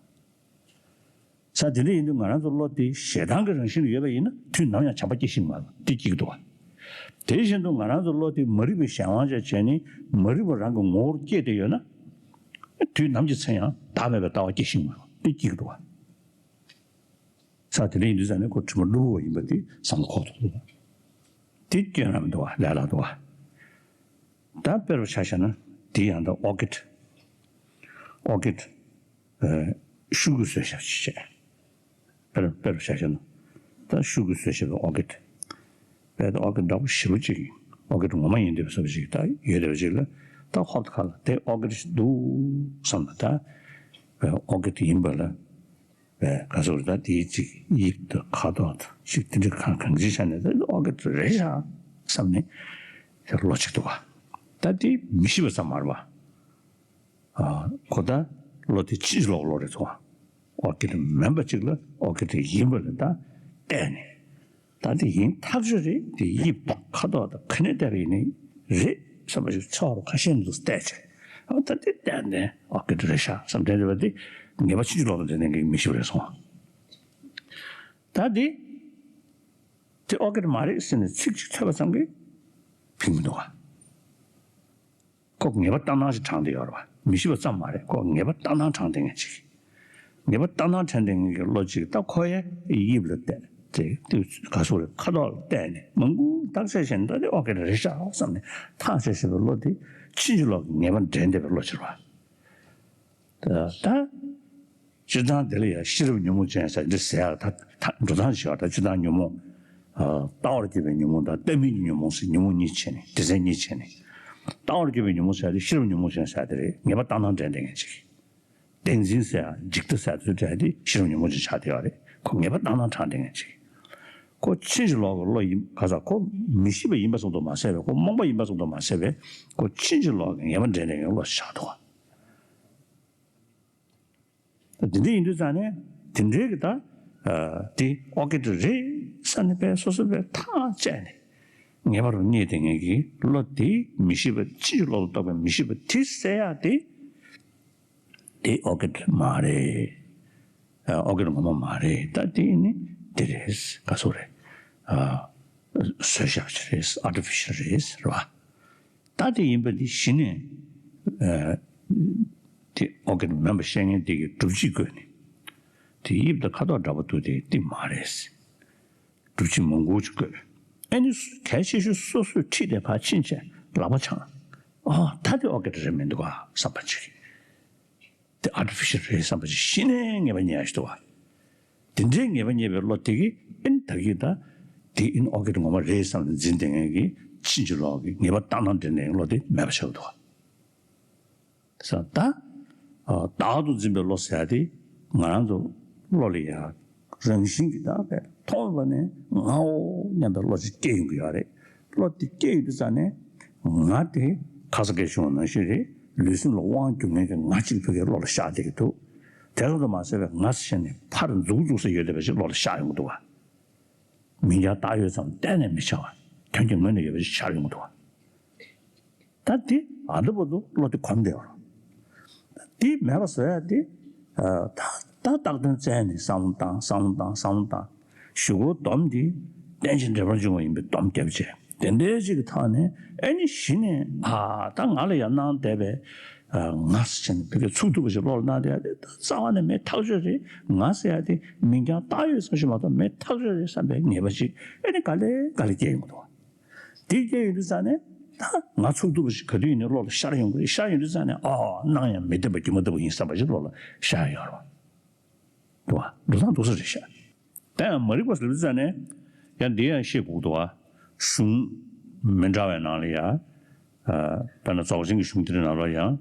ས་དེ་འདྲ་ཡིན་དུས་ང་རང་ཚོ་བློ་དེ་ཞེ་སྡང་གི་རང་བཞིན་ལ་ཡོད་པ་ཡིན་ན། དུས་ནམ་ཡང་བྱམས་པ་སྐྱེ་ཤེས་མ་རེད། དེ་གཅིག་འདུག་པ། དེ་བཞིན་དུ་ང་རང་ཚོ་བློ་དེ་མ་རིག་པའི་གཞན་དབང་ཅན་བྱས་ནས་མ་རིག་པ་རང་གི་ངོ་བོར་སྐྱེས་ཏེ་ཡོད་ན། དུས་ནམ་གྱི་ཚེ་ཡང་བདག་མེད་པའི་ལྟ་བ་སྐྱེ་ཤེས་མ་རེད། དེ་གཅིག་འདུག་པ། ས་དེ་འདྲ་ཡིན་དུས་ཙང་ནས་ཁོ་དྲི་མ་གློ་བུར་བ་ཡིན་པ་དེ་བསམ་བློ་འཁོར་ཐུབ་འདུག་པ། དེ་སྐྱོན་རང་མི་འདུག་པ། ལས་སླ་འདུག་པ། ད་དཔེ་རུ་ཆ་བཞག་ན་དེ་ཡང་ད་ཨོར་ཀིཌ། ཨོར་ཀིཌ། ཤུག་གུ་བཟོས་བཞག་ཅིག་བྱས། དཔེར་དཔེར་བཞག་བྱས་ན། ད་ཤུག་གུ་བཟོས་བཞག་པའི་ཨོར་ཀིཌ། དཔེ་ད་ཨོར་ཀིཌ་འདྲ་པོ་ཞེ་པོ་ཅིག་ཨོར་ཀིཌ་ངོ་མ་ཡིན་བསྡད་པ་བཟོ་འདྲ་ཅིག་ད་ཡོད་བསྡད་པ་ཅིག་ལ། ད་ཧོབ་ཁ་ལ་དེ་ཨོར་ཀིཌ་ཞིག་འདུག་བསམ་ན། ད་ཨོར་ཀིཌ་ཡིན་པ་ལ། ག་ཟེར་ད་དེའི་ཅིག་དབྱིབས་དང་ཁ་དོག་དང་ཅིག་དེ་འདྲ་གང་གང་ཅིའི་ཆ་ནས་ད་ཨོར་ཀིཌ་རེད་ཤག་བསམ་ནས་དེ་བློ་ཅིག་འདུག་པ། ད་དེ་མི་ཤེས་པ་ཙམ་མ་རེད་པ། ཨ། ཁོ་ད་བློ་དེ་ཕྱིན་ཅི་ལོག་གི་བློ་རེད་ཚོ། ཨོར་ཀིཌ་མིན་པ་ཅིག་ལ་ཨོར་ཀིཌ་ཡིན་པ་ལ་ད་བལྟས་ནས། ད་དེ་ཡིན་ཐག་ཆོད་རེད། དེ་དབྱིབས་དང་ཁ་དོག་དང་ག་ནས་བལྟས་པ་ཡིན་ནའི་རེད་བསམ་པ་ཞིག་ཚོར་བ་ཁ་ཤས་འདུག་བལྟས་བྱས། ཨ། ད་དེ་བལྟས་ནས་ཨོར་ཀིཌ་རེད་ཤག་བསམ་དྲན་བྱས་པ་དེ་ངེས་པ་ཕྱིན་ཅི་ལོག་དང་འབྲེལ་ནས་ངས་མི་ཤེས་པ་རེད་སོང་། ད་དེ་དེ་ཨོར་ཀིཌ་མ་རེད་ཟེར་ནས་ཚིག་གཅིག་ཐོས་པ་ཙམ་གྱིས་ཕན་གྱི་མི་འདུག་ག་ཁོ་ངེས་པ་ལྟར་སྣང་ཞིག་དྲངས་བསྡད་ཡོད་རེད་པ། མི་ཤེས་པ་ཙམ་མ་རེད། ཁོ་ངེས་པ་ལྟར་སྣང་དྲངས་བསྡད་མཁན་ཅིག་ངེས་པ་ལྟར་སྣང་དྲངས་བསྡད་མཁན་གྱི་བློ་ཅིག་ད་ཁོ་ཡ་དབྱིབས་ལ་བལྟས་ཏེ། དེ་ག་ཟེར་རེད། ཁ་དོག་ལ་བལྟས་ནས་མང་པོ་བརྟག་དཔྱད་བྱས་ནས། ད་དེ་ཨོར་ཀིཌ་རེད་ཤག་བསམ་ནས་ཐག་བཅད་བཞག་པའི་བློ་དེ་ཕྱིན་ཅི་ལོག་གི་ངེས་པ་འདྲེན་བསྡད་པའི་བློ་ཅིག་རེད་པ། ད་ད་སྤྱིར་བཏང་དེ་ལ་ཡང་ཤེས་རབ་ཉོན་མོངས་ཅན་ཟེར་འདི་ཟེར་ཡག་ད་ད་འགྲོ་སྟངས་ཤིག་ཡོད་རེད། ད་སྤྱིར་བཏང་ཉོན་མོངས། ཨ། ལྟ་བར་གྱུར་པའི་ཉོན་མོངས་དང་ལྟ་མིན་གྱི་ཉོན་མོངས་ཟེར་ཉོན་མོངས་གཉིས་ཕྱེ་ནས། སྡེ་ཚན་གཉིས་ཕྱེ་ནས། ལྟ་བར་གྱུར་པའི་ཉོན་མོངས་ཟེར་ཡག་དེ་ཤེས་རབ་ཉོན་མོངས་ཅན་ཟེར་ཡག་དེ་རེད། ངེས་པ་ལྟར་སྣང་དྲན་བསྡད་མཁན་ཅིག་བདེན་འཛིན་ཟེར་ཡག་འཇིག་ལྟ་ཟེར་ཡག་དེ་ཚོའི་གྲས་དེ་ཤེས་རབ་ཉོན་མོངས་ཅན་ཆགས་བསྡད་ཡོད་རེད། ཁོ་ངེས་པ་ལྟར་སྣང་དྲངས་བསྡད་མཁན་ཅིག་ཁོ་ཕྱིན་ཅི་ལོག་གི་བློ་ཡིན། ག་ཟེར། ཁོ་མི་ཤེས་པ་ཡིན་པ་ཙམ་དུ་མ་ཟད་པའི། ཁོ་རྨོངས་པ་ཡིན་པ་ཙམ་དུ་མ་ཟད་པའི། ཁོ་ཕྱིན་ཅི་ལོག་གི་ངེས་པ་འདྲེན་བསྡད་མཁན་བློ་ཆགས་འདུག་ག་དེ་འདྲ་ཡིན་དུས་ཙང་ནས་དེ་འདྲའི་གི་ད། ཨ། དེ་ཨོར་ཀིཌ་རེད་བསམ་ནས་དཔེ་སོ་སོ་དཔེ་ཐག་བཅད་ནས་ངེས་པ་རུ་གནས་བསྡད་མཁན་གྱི་བློ་དེ། མི་ཤེས་པ་ཕྱིན་ཅི་ལོག་ཏུ་རྟོགས་པའི་མི་ཤེས་པ་དེ་ཟེར་ཡག་དེ། དེ་ཨོར་ཀིཌ་མ་རེད། ཨ། ཨོར་ཀིཌ་ངོ་མ་མ་རེད། ད་དེ་ནི་དེ་རེད། ག་ཟེར་རེད། ཨ། བཟོས་བཞག་ཅིག་རེད། ཨར་ཊི་ཕི་ཤལ་རེད་ཟེར་བ། ད་དེ་ཡིན་པ་འདི་གཞི་ནས། ཨ། དེ་ཨོར་ཀིཌ་མིན་པ་བཤད་མཁན་དེ་གིས་སྒྲུབ་བྱེད་བཀོད་ནས། དེ་དབྱིབས་དང་ཁ་དོག་འདྲ་པོ་འདུག་དེ་དེ་མ་རེད། སྒྲུབ་བྱེད་མང་པོ་ཅིག་བཀོད། ཨ་ནི་གལ་ཆེ་ཤོས་སོ་སོས་ཁྲིད་དེ་ཕར་ཕྱིན་བྱས་ལག་པ་འཆང་། ཨ། ད་དེ་ཨོར་ཀིཌ་རེད་མི་འདུག་ག་བསམ་པ་ཅིག་དེ་ཨར་ཊི་ཕི་ཤལ་རེད་བསམ་པ་ཅིག་གཞི་ནས་ངེས་པ་རྙེད་ཡག་ཞིག་འདུག་ག་དེ་འདྲའི་ངེས་པ་རྙེད་པའི་བློ་དེ་གིས། ཨ་ནི་ད་གིན་ད་དེ་ཨ་ནི་ཨོར་ཀིཌ་ངོ་མ་རེད་བསམ་ནས་འཛིན་བསྡད་མཁན་གྱི་ཕྱིན་ཅི་ལོག་གི་ངེས་པ་ལྟར་སྣང་འདྲེན་བསྡད་མཁན་བློ་དེ་མེད་པ་ཆགས་འདུག་ག་ས་ད། ཨ། བདག་ཏུ་འཛིན་པའི་བློ་ཟེར་ཡག་དེ་ང་རང་ཚོ་བློ་ལ་ཡ་རང་བཞིན་གྱིས་ད་དཔེ་མཐོང་བ་ནས་ངའོ་སྙམ་པའི་བློ་ཅིག་སྐྱེ་ཡོང་གི་ཡོད་རེད། བློ་དེ་སྐྱེ་ཡོང་དུས་ཙང་ནས་ང་དེ་ཁ་སང་སྐད་ཆ་བྱུང་བ་ནང་བཞིན་རེད། ལུས་སེམས་ལ་དབང་སྒྱུར་མཁན་གྱི་ང་གཅིག་ཕ་གིའི་བློ་ལ་ཤར་བསྡད་ཀྱི་འདུག་དེ་ཙམ་དུ་མ་ཟད་པའི་ང་ཟེར་ནས་ཕར་འཛུགས་འཛུགས་ས་ཡོད་བསྡད་པ་ཞིག་བློ་ལ་ཤར་ཡོང་གི་འདུག་ག་མིང་རྐྱང་བཏགས་ཡོད་ཙང་གཏན་ནས་མི་ཆགས་པ། དོན་གྱི་ངོས་ནས་ཡོད་པ་ཞིག་ཤར་ཡོང་གི་འདུག་ག་ད་དེ་ཨ་འདྲ་པོ་འདུག་བློ་དེ་གོམས་བསྡད་པ་རེད། དེ་མེད་པ་བཟོ་ཡག་དེ། ཨ། ད་ད་བཏགས་དོན་བཙལ་ནས་བསམ་བློ་བཏང་། བསམ་བློ་བཏང་། བསམ་བློ་བཏང་། གཞུག་གུ་སྡོམ་དེ་རྟེན་ཅིང་འབྲེལ་པར་འབྱུང་བ་ཡིན་པའི་སྡོམ་བརྒྱབ་བྱས། དེ་འདྲའི་ཅིག་གི་ཐོག་ནས་ཨ་ནི་གཞི་ནས། ཨ། ད་ང་ལ་ཡང་སྣང་བསྡད་པའི། ཨ། ང་ཟེར་ནས་ཕ་གིར་ཚུགས་ཐུབ་པ་ཞིག་བློ་ལ་སྣང་བསྡད་ཡག་དེ་ད་རྩ་བ་ནས་མེད་ཐག་ཆོད་རེད། ང་ཟེར་ཡག་དེ་མིང་རྐྱང་བཏགས་ཡོད་ཙམ་ཞིག་མ་གཏོགས་མེད་ཐག་ཆོད་རེད་བསམ་པའི་ངེས་པ་ཞིག་ཨ་ནི་ག་ལེ་ག་ལེ་སྐྱེ་ཡོང་གི་འདུག་དེ་སྐྱེ་ཡོང་དུས་ཙང་ནས་ད་ང་ཚུགས་ཐུབ་པ་ཞིག་ག་དུས་ཡིན་ནའི་བློ་ལ་ཤར་ཡོང་གི་རེད། ཤར་ཡོང་དུས་ཙང་ནས། ཨ། སྣང་ཡང་མི་བདེན་པ་སྒྱུ་མ་ལྟ་བུ་ཡིན་བསམ་པ་ཞིག་བློ་ལ་ཤར་ཡོང་རེད་པ། འདུག་པ། འགྲོ་སྟངས་འདུག་ས་རེད་ཤག་ད་ཡང་མ་རིག་པ་ཟེར་བའི་ཙང་ནས་ཡང་འདི་ཡང་བཤད་དགོས་འདུག་བ། གཞུང་མི་འདྲ་བའི་ནང་ལ་ཡང་། ད་ནི་རྫོགས་ཆེན་གྱི་གཞུང་དེ་འདྲའི་ནང་ལ་ཡང་།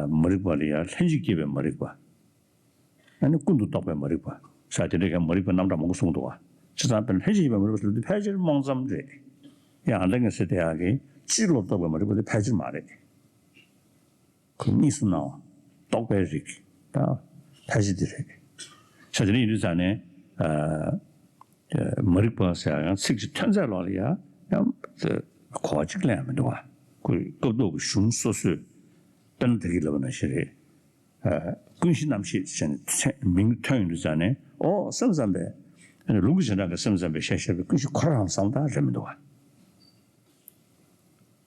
མ་རིག་པ་ལ་ཡང་ལྷན་ཅིག་སྐྱེས་པའི་མ་རིག་པ། ཨ་ནི་ཀུན་ཏུ་རྟོག་པའི་མ་རིག་པ། ས་དེ་འདྲའི་ཀྱང་མ་རིག་པའི་རྣམ་གྲངས་མང་པོ་གསུངས་འདུག་བ། བྱས་ཙང་དཔེར་ན་ལྷན་ཅིག་སྐྱེས་པའི་མ་རིག་པ་ཟེར་དུས་ཕལ་ཆེར་རྨོངས་ཙམ་རེད། ཡང་ཨ་འདྲ་ངས་ཟེར་བསྡད་ཡག་གི་སྤྱིར་ལོག་རྟོག་པའི་མ་རིག་པ་དེ་ཕལ་ཆེར་མ་རེད། ཁོ་གཉིས་སུ་སྣང་བ། རྟོག་པའི་རིགས། ད་ཕལ་ཆེར་འདི་རེད། ས་དེ་འདྲ་ཡིན་དུས་ཙང་ནས། མ་རིག་པ་ཟེར་ཡང་ཚིག་གཅིག་ཐོན་ཚད་ལོག་ལ་ཡང་ཡང་གོ་བ་གཅིག་ལེན་ཡང་མི་འདུག་བ། ཁོའི་སྐབས་ཐོག་གི་གཞུང་སོ་སོས། དཔེར་ན་ད་གིན་ལབ་པ་ནང་བཞིན་རེད། ཀུན་གཞི་རྣམ་ཤེས་ཟེར་ནས་མཚན་མིང་ཐོན་ཡོང་དུས་ཙང་ནས་ཨོ་སེམས་ཙམ་པས། ལུང་གི་བྱེ་བྲག་གི་སེམས་ཙམ་པས་བཤད་བཤད་པའི་ཀུན་གཞི་ཁོ་རང་བསམ་བློ་བཏང་རེད་མི་འདུག་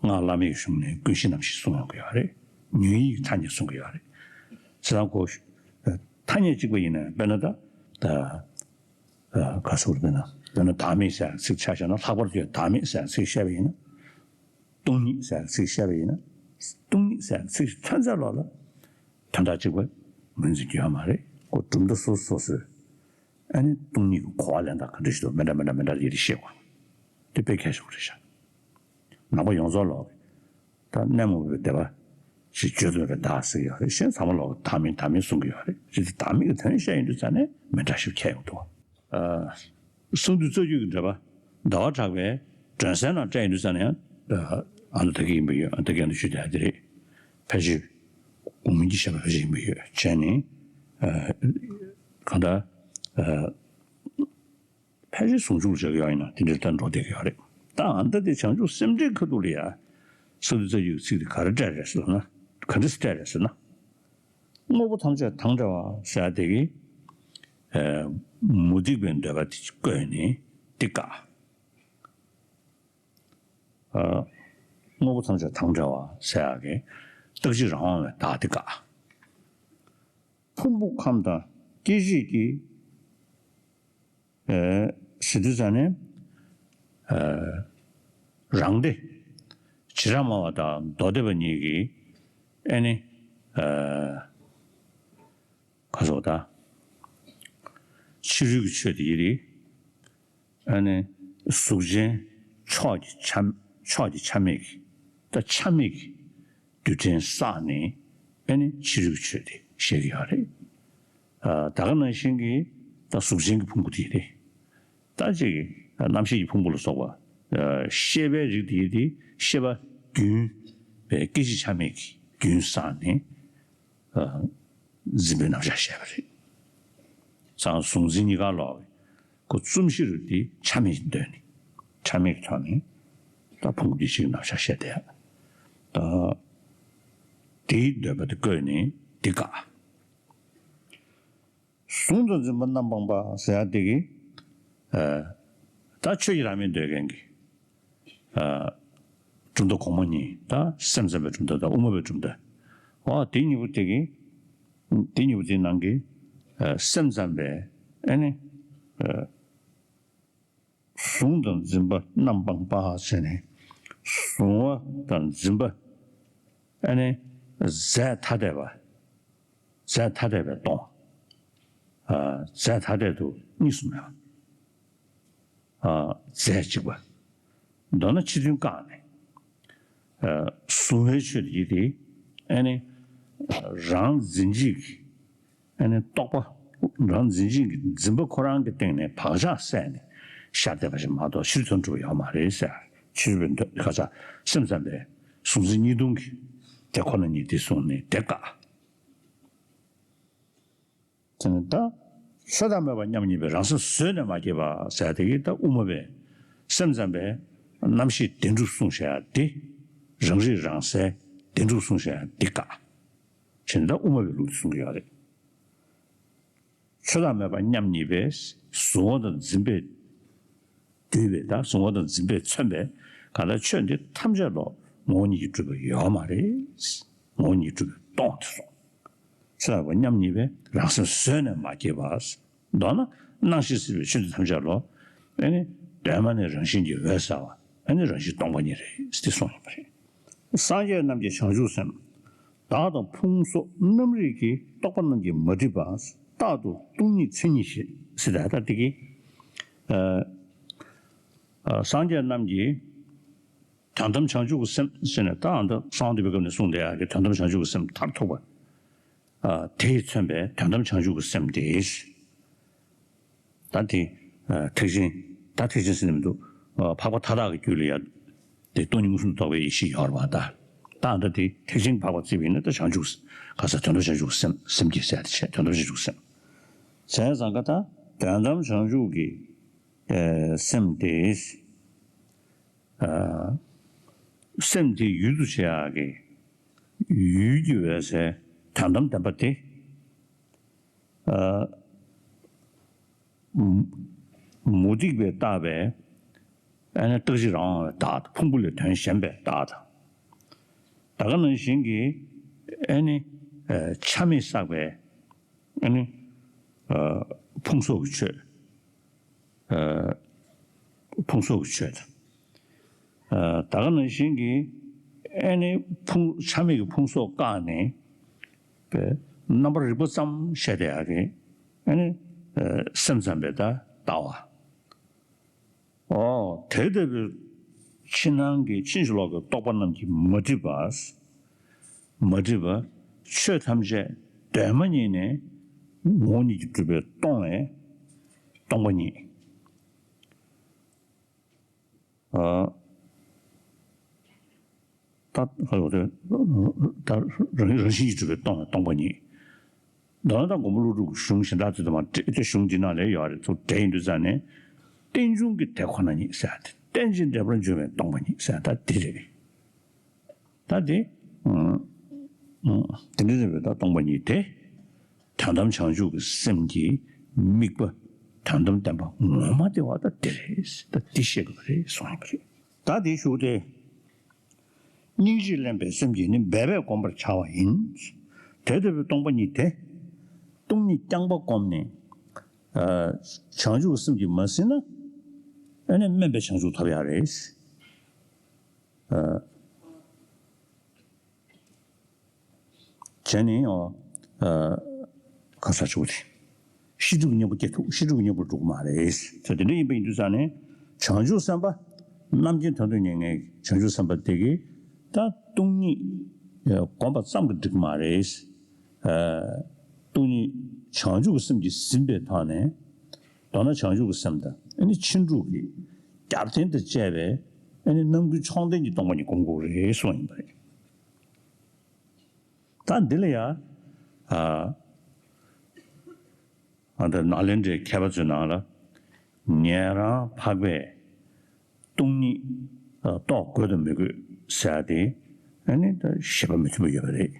བ། སྔགས་བླ་མེད་ཀྱི་གཞུང་ནས་ཀུན་གཞི་རྣམ་ཤེས་གསུང་ཡོང་གི་ཡོད་རེད། ཉོན་ཡིད་ཀྱི་ཐ་སྙད་གསུང་གི་ཡོད་རེད། བྱས་ཙང་ཁོ། ཐ་སྙད་གཅིག་པ་ཡིན་ན་དཔེར་ན་ད། ད། ག་སོགས་དཔེར་ན་དཔེར་ན་བདག་མེད་ཟེར་ཚིག་ཆ་བཞག་ན་ལྷག་པར་དུ་བདག་མེད་ཟེར་ཚིག་བཤད་པ་ཡིན་ན། སྟོང་ཉིད་ཟེར་ཚིག་བཤད་པ་ཡིན་ན། སྟོང་ཉིད་ཟེར་ཚིག་ཐོན་ཚད་ལོག་ལ། དོན་དག་གཅིག་པ་ངོས་འཛིན་རྒྱུ་ཡོད་མ་རེད། ཁོ་གྲུབ་མཐའ་སོ་སོ་སོས། ཨ་ནི་སྟོང་ཉིད་ཀྱི་གོ་བ་ལེན་སྟངས་ག་འདྲ་ཞིག་འདུག་མི་འདྲ་མི་འདྲ་མི་འདྲ་ཡིན་དེ་ཤེས་དགོས། དེ་དཔེ་གལ་ཆེན་པོ་རེད་ཤག་ནང་པ་ཡོངས་རྫོགས་ལོག་གི། ད་གནས་མ་བུ་པའི་སྡེ་པ་ཞིག་བརྗོད་དོན་རེ་བདག་ཟེར་གྱི་ཡོད་རེད། གཞན་ཚང་མ་ལོག་གི་བདག་མེད་བདག་མེད་གསུང་གི་ཡོད་རེད། རེད་དེ་བདག་མེད་ཀྱི་དོན་བཤད་ཡོང་དུས་ཙང་ནས་མི་འདྲ་ཞིག་འཁྱེར་ཡོང་འདུག་གསུང་དུས་རྩ་རྒྱུད་ཀྱི་འགྲེལ་པ་ཟླ་བ་གྲགས་པའི་སྒྲོན་གསལ་ནང་བཀྲལ་ཡོང་དུས་ཙང་ནས་ཡང་ཨ་ནི་ད་གིན་ཡིན་པ་ཡོད། ཨ་ད་གིན་ཡང་ཞུས་བསྡད་དེ་རེད། ཕལ་ཆེར་དགོངས་མིན་གྱི་བཤད་པ་ཕལ་ཆེར་ཡིན་པ་ཡོད་བྱས་ནས། གང་ལྟར། ཕལ་ཆེར་ཟུང་འཇུག་ལ་བྱ་གི་ཡོད་ཡིན་ན་དེ་འདྲའི་ལྟར་འགྲོ་བསྡད་ཀྱི་ཡོད་རེད། ད་ཨ་ནི་ད་དེ་བྱང་ཆུབ་སེམས་འགྲེལ་ཁ་ཐུག་ལ་ཡ། གསང་འདུས་རྩ་རྒྱུད་ཀྱི་ཚིག་དེ་ག་རེ་བཀྲལ་རེད་ཟེར་ན། ག་འདྲ་སེ་བཀྲལ་རེད་ཟེར་ན། དངོས་པོ་ཐམས་ཅད་དང་བྲལ་བ་ཟེར་ཡ་དེ་གིས། མུ་སྟེགས་པའི་འདོད་པ་དེ་བཀོད་ནས་དེ་བཀག་དངོས་པོ་ཐམས་ཅད་དང་བྲལ་བ་ཟེར་ཡ་གིས་རྟག་གཅིག་རང་དབང་བའི་བདག་དེ་བཀག་ཕུང་པོ་ཁམས་དང་སྐྱེ་མཆེད་ཀྱི། ཟེར་དུས་ཙང་ནས། རང་སྡེ། བྱེ་བྲག་སྨྲ་བ་དང་མདོ་སྡེ་པ་གཉིས་ཀྱིས་ཨ་ནི། ག་སོགས་དང་། ཕྱི་རོལ་གྱི་ཆོས་དེ་ཡིན་ཏེ། ཨ་ནི། གཟུགས་ཅན་ཕྱོགས་ཀྱི་ཆ་ཕྱོགས་ཀྱི་ཆ་མེད་ཀྱི། ད་ཆ་མེད་ཀྱི། རྡུལ་ཕྲན་བསགས་ནས་ཨ་ནི་ཕྱི་རོལ་གྱི་ཆོས་དེ་བཤད་ཀྱི་ཡོད་རེད། ད་ག་ནང་བཞིན་གྱི་ད་གཟུགས་ཅན་གྱི་ཕུང་པོ་དེ་རེད། ད་ཅིག་རྣམ་ཤེས་ཀྱི་ཕུང་པོ་ལ་སོགས་པ། ཤེས་པའི་རིགས་དེ་དེ་ཤེས་པ་རྒྱུན། པའི་སྐད་ཅིག་ཆ་མེད་ཀྱི་རྒྱུན་བསགས་ནས། འཛིན་པའི་རྣམ་གཞག་བཤད་པ་རེད། ཙང་གཟུང་འཛིན་གཉིས་ཀ་ལོག་གི་ཁོ་རྩོམ་གཞི་རུ་དེ་ཆ་མེད་འདོད་ནས། ཆ་མེད་ཀྱི་ཐོག་ནས་ད་ཕུང་པོ་འདི་ཞིག་རྣམ་གཞག་བཤད་དེ། ད་དེའི་འདོད་པ་དེ་བཀོད་ནས་དེ་བཀག་གཟུང་དང་འཛིན་པ་རྣམ་སྤངས་པ་ཟེར་ཡ་དེ་གི། ད་ཆོས་ཀྱི་རང་མོས་འདོད་མཁན་གྱི། གྲུབ་མཐའ་གོང་མ་གཉིས་ད་སེམས་ཙམ་པའི་གྲུབ་མཐའ་དང་དབུ་མ་པའི་གྲུབ་མཐའ། འོ་དེ་གཉིས་པོ་དེ་གི། དེ་གཉིས་པོ་དེའི་ནང་གི། སེམས་ཙམ་པའི་ཨ་ནི། གཟུང་དང་འཛིན་པ་རྣམ་སྤངས་པ་ཟེར་ནས། གཟུང་བ་དང་འཛིན་པ། ཨ་ནི། རྫས་ཐ་དད་པ། རྫས་ཐ་དད་པས་སྟོང་། རྫས་ཐ་དད་དུ་གཉིས་སུ་མེད་པ། རྫས་གཅིག་པ། མདོར་ན་ཕྱི་དོན་བཀག་ནས། གཟུང་བའི་ཆོས་དེ་ཡིན་ཏེ། ཨ་ནི། རང་འཛིན་བྱེད་ཀྱི། ཨ་ནི་རྟོག་པ། རང་འཛིན་བྱེད་ཀྱི་འཛིན་པ་ཁོ་རང་གི་སྟེང་ནས་བག་ཆགས་བསལ་ནས་ཤར་བསྡད་པ་ཞིག་མ་གཏོགས་ཕྱིར་དོན་གྲུབ་ཡོད་མ་རེད་ཟེར། ཕྱིར་བའི་འདོད་ཁ་ཚ་སེམས་ཙམ་པས་གཟུང་འཛིན་གཉིས་སྟོང་གི་དེ་ཁོ་ན་ཉིད་དེ་བཟུང་ནས་དེ་བཀག་དེ་ནི་ད། ཆོས་བདག་མེད་པ་མཉམ་ཉིད་པའི་རང་སེམས་བཟོད་ནས་མ་སྐྱེས་པ་ཟེར་དེ་གི་ད་དབུ་མ་པས་སེམས་ཙམ་པས་རྣམ་ཤེས་བདེན་གྲུབ་གསུངས་བཞག་ཡ་དེ། རང་རིག་རང་གསལ་བདེན་གྲུབ་གསུངས་བཞག་ཡ་དེ་བཀག་བྱས་ནས་ད་དབུ་མ་པའི་ལུགས་དེ་གསུང་གི་ཡོད་རེད། ཆོས་བདག་མེད་པ་མཉམ་ཉིད་པས་གཟུང་བ་དང་འཛིན་པས། བསྡུས་པའི་ད་གཟུང་བ་དང་འཛིན་པས་མཚོན་པའི་གང་ལྟར་ཆོས་འདི་ཐམས་ཅད་ལོ་ངོ་བོ་ཉིད་ཀྱིས་གྲུབ་པ་ཡོད་མ་རེད། ངོ་བོ་ཉིད་ཀྱིས་གྲུབ་པའི་སྟོང་དེ་སོང་། ཆོས་དང་པོ་མཉམ་ཉིད་པས་རང་སེམས་བཟོད་ནས་མ་སྐྱེས་པ། མདོར་ན་སྣང་ཞིང་སྲིད་པའི་ཆོས་འདི་ཐམས་ཅད་ལོ། ཨ་ནི་གདོད་མ་ནས་རང་བཞིན་གྱིས་འོད་གསལ་བ། ཨ་ནི་རང་བཞིན་སྟོང་པ་ཉིད་རེད་ཟེར་གསུངས་ཡོད་པ་རེད། སངས་རྒྱས་རྣམས་ཀྱི་བྱང་ཆུབ་སེམས། བདག་དང་ཕུང་སོགས་རྣམ་རིག་གི། རྟོག་པ་རྣམས་ཀྱིས་མ་བསྒྲིབས་པ། རྟག་ཏུ་སྟོང་ཉིད་མཚན་ཉིད་ཞེས་ཟེར་ད་ལྟ་དེ་གི། ཨ། ཨ། སངས་རྒྱས་རྣམས་ཀྱིས་དོན་དམ་བྱང་ཆུབ་ཀྱི་སེམས་ཟེར་ནས། ད་ཨ་ད་གསང་བ་འདུས་པའི་སྐབས་ནས་གསུངས་བསྡད་ཡག་གི་དོན་དམ་བྱང་ཆུབ་ཀྱི་སེམས་མཐར་ཐུག་པ། ཨ། དེས་མཚོན་པའི་དོན་དམ་བྱང་ཆུབ་ཀྱི་སེམས་དེ། ད་དེ། ཨ། ཐེག་ཆེན། ད་ཐེག་ཆེན་ཟེར་ནས་མི་འདུག་ཨ། འཕགས་པ་མཐའ་དག་གི་རྒྱུད་ལ་ཡ། དེ་སྟོང་ཉིད་མངོན་སུམ་དུ་རྟོགས་པའི་ཡེ་ཤེས་ཡོད་རེད་པ། ད་ད་ད་དེ་ཐེག་ཆེན་གྱི་འཕགས་པ་བརྩིས་པ་ཡིན་ན། ད་བྱང་ཆུབ་ག་ས་དོན་དམ་བྱང་ཆུབ་སེམས། སེམས་ཀྱི་ཟེར་དེ་བྱས། དོན་དམ་བྱང་ཆུབ་སེམས། བྱས་ཙང་ཀ་ད་དོན་དམ་བྱང་ཆུབ་ཀྱི། ཨ། སེམས་དེ། ཨ། སེམས་དེ་ཡུལ་དུ་བྱེད་ཡག་གི་ཡུལ་གྱི་འོད་གསལ་དོན་དམ་བདེན་པ་དེ། ཨ། མུ་སྟེགས་པས་བཏགས་པའི། ཨ་ནི་རྟག་གཅིག་རང་དབང་བའི་བདག་དང་། ཕུང་པོ་ལས་དོན་གཞན་པའི་བདག་དང་། ད་ག་ནང་བཞིན་གྱི། ཨ་ནི། ཨ། ཆ་མེད་བསགས་པའི། ཨ་ནི། ཨ། ཕུང་སོགས་ཀྱི་ཆོས། ཨ། ཕུང་སོགས་ཀྱི་ཆོས་དང་། ཨ། ད་ག་ནང་བཞིན་གྱི། ཨ་ནི་ཕུང་། ཆ་མེད་ཀྱི་ཕུང་སོགས་བཀག་ནས། པའི་རྣམ་པར་རིག་པ་ཙམ་བཤད་བསྡད་ཡག་གི། ཨ་ནི། ཨ། སེམས་ཙམ་པའི་ད་ལྟ་བ། ཨོ། དེ་ལྟ་བུའི་ཕྱི་ནང་གི་ཕྱིན་ཅི་ལོག་གི་རྟོག་པ་རྣམས་ཀྱིས་མ་བསྒྲིབས་པ། མ་བསྒྲིབས་པ། ཆོས་ཐམས་ཅད་གདོད་མ་ཉིད་ནས་ངོ་བོ་ཉིད་ཀྱིས་གྲུབ་པས་སྟོང་བས་སྟོང་པ་ཉིད། ཨ། ད་ད་རང་རང་བཞིན་གྱིས་གྲུབ་པས་སྟོང་བས་སྟོང་པ་ཉིད། མདོར་ན་ད་མགོན་པོ་ཀླུ་སྒྲུབ་ཀྱི་གཞུང་གཞན་དག་ཚོ་དང་མ་འདྲེས་ཏེ། གཞུང་འདི་ནང་ལ་ཡོད་རེད། ཚུར་འདྲེས་ཡིན་དུས་ཙང་ནས། རྟེན་འབྱུང་གི་དེ་ཁོ་ན་ཉིད་ཟེར་ཡ་དེ། རྟེན་ཅིང་འབྲེལ་པར་འབྱུང་བས་སྟོང་པ་ཉིད་ཟེར་ཡ་ད་འདི་རེད། ད་དེ། ཨང་། ཨང་། དེ་འདྲ་རེད་པས། ད་སྟོང་པ་ཉིད་དེ། དོན་དམ་བྱང་ཆུབ་ཀྱི་སེམས་ཀྱི་དམིགས་པ། དོན་དམ་བདེན་པ་ངོ་མ་དེ་བ་ད་དེ་རེད། ད་འདི་བཤད་དགོས་པ་རེད་གསུངས་ཡིན་པ་རེད། ད་དེའི་གཞུག་དེ། སྙིང་རྗེས་བརླན་པའི་སེམས་ཀྱིས་ནི། འབད་པས་བསྒོམ་པར་བྱ་བ་ཡིན། དེ་ལྟ་བུའི་སྟོང་པ་ཉིད་དེ། སྟོང་ཉིད་རྐྱང་པ་བསྒོམས་ནས། ཨ། བྱང་ཆུབ་ཀྱི་སེམས་ཀྱིས་མ་ཟིན་ན། ཨ་ནི་དམན་པའི་བྱང་ཆུབ་ཐོབ་ཡག་རེད། ཨ། བྱས་ནས། ཨ། ཨ། ག་ས་ཆུག་དེ། ཤེས་སྒྲིབ་ཀྱི་གཉེན་པོ་སྐྱེ་ཐུབ། ཤེས་སྒྲིབ་ཀྱི་གཉེན་པོར་འགྲོ་གི་མ་རེད། ད་དེ་འདྲ་ཡིན་པ་ཡིན་དུས་ཙང་ནས། བྱང་ཆུབ་སེམས་དཔའ། རྣམ་མཁྱེན་དོན་དུ་གཉེར་མཁན་བྱང་ཆུབ་སེམས་དཔའ་དེ་གིས་ད་སྟོང་ཉིད་བསྒོམ་པ་ཙམ་གྱིས་འགྲིག་གི་མ་རེད། ཨ། སྟོང་ཉིད་བྱང་ཆུབ་ཀྱི་སེམས་ཀྱིས་ཟིན་པའི་ཐོག་ནས། མདོར་ན་བྱང་ཆུབ་ཀྱི་སེམས་དང་། ཨ་ནི་ཕྱིན་དྲུག་གི་རྒྱབ་རྟེན་དུ་བཅས་པའི། ཨ་ནི་རྣམ་ཀུན་མཆོག་ལྡན་གྱི་སྟོང་པ་ཉིད་བསྒོམ་དགོས་རེད་གསུངས་ཡིན་པ་རེད། ད་འདི་ལ་ཡ། ཨ། ཨ། ད་ནཱ་ལེནྡྲའི་མཁས་པ་ཚོའི་ནང་ལ། ཉན་རང་འཕགས་པས་སྟོང་ཉིད། ཨ། རྟོགས་དགོས་དང་མི་དགོས་ཟེར་ཡ་དེ། ཨ་ནི་ད་བཞེད་པ་མི་མཐུན་པ་ཡོད་པ་རེད།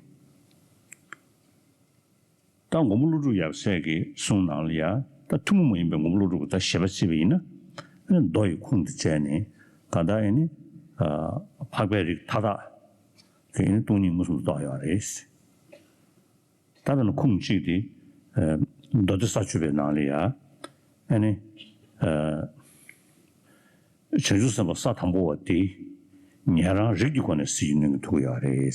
ད་མགོན་པོ་ཀླུ་སྒྲུབ་ཡབ་སྲས་ཀྱི་གསུང་ནང་ལ་ཡ། ད་ཐུན་མོང་མ་ཡིན་པའི་མགོན་པོ་ཀླུ་སྒྲུབ་ཀྱི་ད་བཞེད་པ་བརྩིས་པ་ཡིན་ན། ཨ་ནི་མདོ་ཡི་ཁུངས་དེ་བྱས་ནས། གང་ལྟར་ཨ་ནི། ཨ། འཕགས་པའི་རིགས་མཐའ་དག་གིས་ཨ་ནི་སྟོང་ཉིད་མངོན་སུམ་དུ་རྟོགས་ཡོད་རེད། ད་དཔེར་ན་ཁུངས་གཅིག་དེ། ཨ། མདོ་སྡེ་ས་བཅུ་པའི་ནང་ལ་ཡ། ཨ་ནི། ཨ། བྱང་ཆུབ་སེམས་དཔའ་ས་དང་པོ་བ་དེ། ཉན་རང་རིགས་ཀྱི་སྒོ་ནས་ཟིལ་གྱིས་གནོན་གྱི་ཐུག་ཡོད་རེད།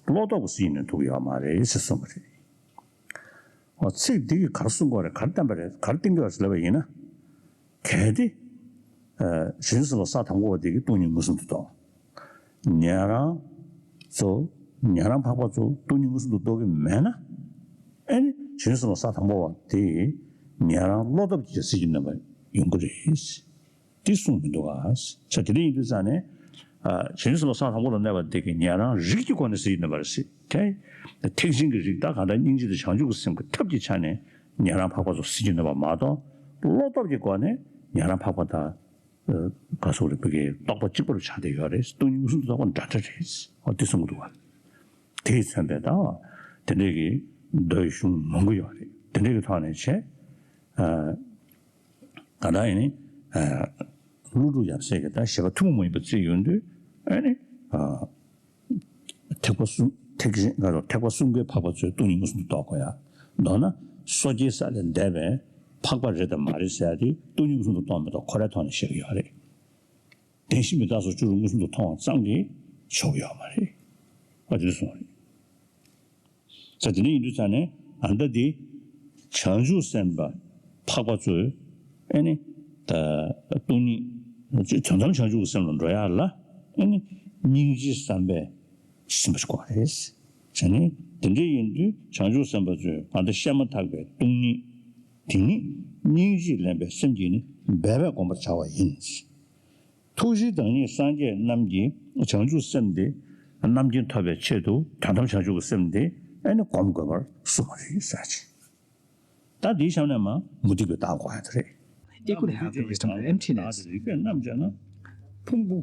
བློ་སྟོབས་ཀྱིས་ཟིལ་གྱིས་གནོན་ཐུག་ཡོད་མ་རེད་ཟེར་གསུངས་པ་རེད། འོ། ཚིག་འདི་གིས་ག་རེ་གསུང་གི་ཡོད་རེད། ག་རེ་བསྟན་པ་རེད། ག་རེ་བསྟན་གྱི་ཡོད་རེད་ལབ་པ་ཡིན་ན། གལ་ཏེ། ཨ། བྱང་ཆུབ་སེམས་དཔའ་ས་དང་པོ་བ་དེ་གིས་སྟོང་ཉིད་མངོན་སུམ་དུ་རྟོགས། ཉན་རང་ཚོ། ཉན་རང་འཕགས་པ་ཚོ་སྟོང་ཉིད་མངོན་སུམ་དུ་རྟོགས་ཀྱི་མེད་ན། ཨ་ནི་བྱང་ཆུབ་སེམས་དཔའ་ས་དང་པོ་བ་དེ་ཉན་རང་བློ་སྟོབས་ཀྱིས་ཟིལ་གྱིས་གནོན་པ་ཡོང་གི་རེད། དེ་གསུངས་མི་འདུག་ག་ས། དེ་འདྲ་ཡིན་དུས་ཙང་ནས། ཨ། བྱང་ཆུབ་སེམས་དཔའ་ས་དང་པོ་ལ་གནས་པ་དེ་གིས་ཉན་རང་རིགས་ཀྱི་སྒོ་ནས་ཟིལ་གྱིས་གནོན་པ་རེད་ཟེར། དེ་ཐེག་ཆེན་གྱི་རིགས། ད་གང་ལྟར་སྙིང་རྗེ་དང་བྱང་ཆུབ་ཀྱི་སེམས་ཀྱི་ཐབས་ཀྱི་ཆ་ནས་ཉན་རང་འཕགས་པ་ཚོ་ཟིལ་གྱིས་གནོན་པ་མ་གཏོགས། བློ་སྟོབས་ཀྱི་སྒོ་ནས་ཉན་རང་འཕགས་པ་དང་། ཨ། ག་སོགས་རིགས་པ་གི་རྟོགས་པ་གཅིག་པ་རུ་ཆགས་བསྡད་ཡོད་རེད། སྟོང་ཉིད་མངོན་སུམ་དུ་རྟོགས་པ་འདྲ་འདྲ་རེད། འོ། དེ་གསུང་གི་འདུག་ག་དེས་མཚོན་པའི་ད། དེ་འདྲའི་གི་མདོ་ཡི་གཞུང་མང་པོ་ཡོད་རེད། དེ་འདྲའི་གི་ཐོག་ནས་བྱས། ཨ། གང་ལྟར་ཡིན་ནི། ཨ། ཀླུ་སྒྲུབ་ཡབ་སྲས་ཀྱི་ད་བཞེད་པ་ཐུན་མོང་མ་ཡིན་པ་བརྩིས་ཡོང་དུས། ཨ་ནི། ཨ། ཐེག་པ་གསུམ། ཐེག་ཆེན། ག་རེ། ཐེག་པ་གསུམ་ཀའི་འཕགས་པ་ཚོས་སྟོང་ཉིད་མངོན་སུམ་དུ་རྟོགས་དགོས་ཡ། མདོར་ན་སོ་སྐྱེའི་ས་ལས་འདས་པའི་འཕགས་པ་རེད་དམ་མ་རེད་ཟེར་ཡ་དེ་སྟོང་ཉིད་མངོན་སུམ་དུ་རྟོགས་མི་རྟོགས་ཁོ་རའི་ཐོག་ནས་བཤད་ཀྱི་ཡོད་རེད། བདེན་བཞི་མི་རྟག་སོགས་བཅུ་དྲུག་མངོན་སུམ་དུ་མཐོང་བ་ཙམ་གྱིས་ཆོག་གི་ཡོད་མ་རེད། ཨ། དེ་འདྲ་གསུངས་པ་རེད། ས། དེ་འདྲ་ཡིན་དུས་ཙང་ནས། ཨ། ད་འདི་བྱང་ཆུབ་སེམས་དཔའ་འཕགས་པ་ཚོས། ཨ་ནི། ད། སྟོང་ཉིད་དོན་དམ་བྱང་ཆུབ་ཀྱི་སེམས་ལ་འགྲོ་ཡ་ལ་ཨ་ནི་སྙིང་རྗེའི་བསམ་པས་ཟིན་པ་ཞིག་དགོས་རེད། བྱས་ནས་དེ་འདྲ་ཡིན་དུས་བྱང་ཆུབ་སེམས་དཔའ་ཚོས་གང་ལྟར་བཤད་མ་ཐག་པའི་སྟོང་ཉིད་དེ་ཉིད་སྙིང་རྗེས་ལེན་པའི་སེམས་ཀྱིས་ནི་འབད་པས་བསྒོམ་པར་བྱ་བ་ཡིན། ཐུགས་རྗེའི་བདག་ཉིད་སངས་རྒྱས་རྣམས་ཀྱིས་བྱང་ཆུབ་སེམས་དེ་རྣམ་མཁྱེན་ཐོབ་པའི་ཆེད་དུ་དོན་དམ་བྱང་ཆུབ་ཀྱི་སེམས་དེ་ཨ་ནི་སྒོམ་དགོས་པར་གསུངས་པ་རེད་ཟེར་ཅིང་། ད་འདིའི་གཤམ་ནས་མ་མུ་སྟེགས་པའི་བདག་གོ་ཡ་དེ་རེད། It could have the wisdom of emptiness. རིག་པས་རྣམ་དཔྱད་ན་ཕུང་པོ།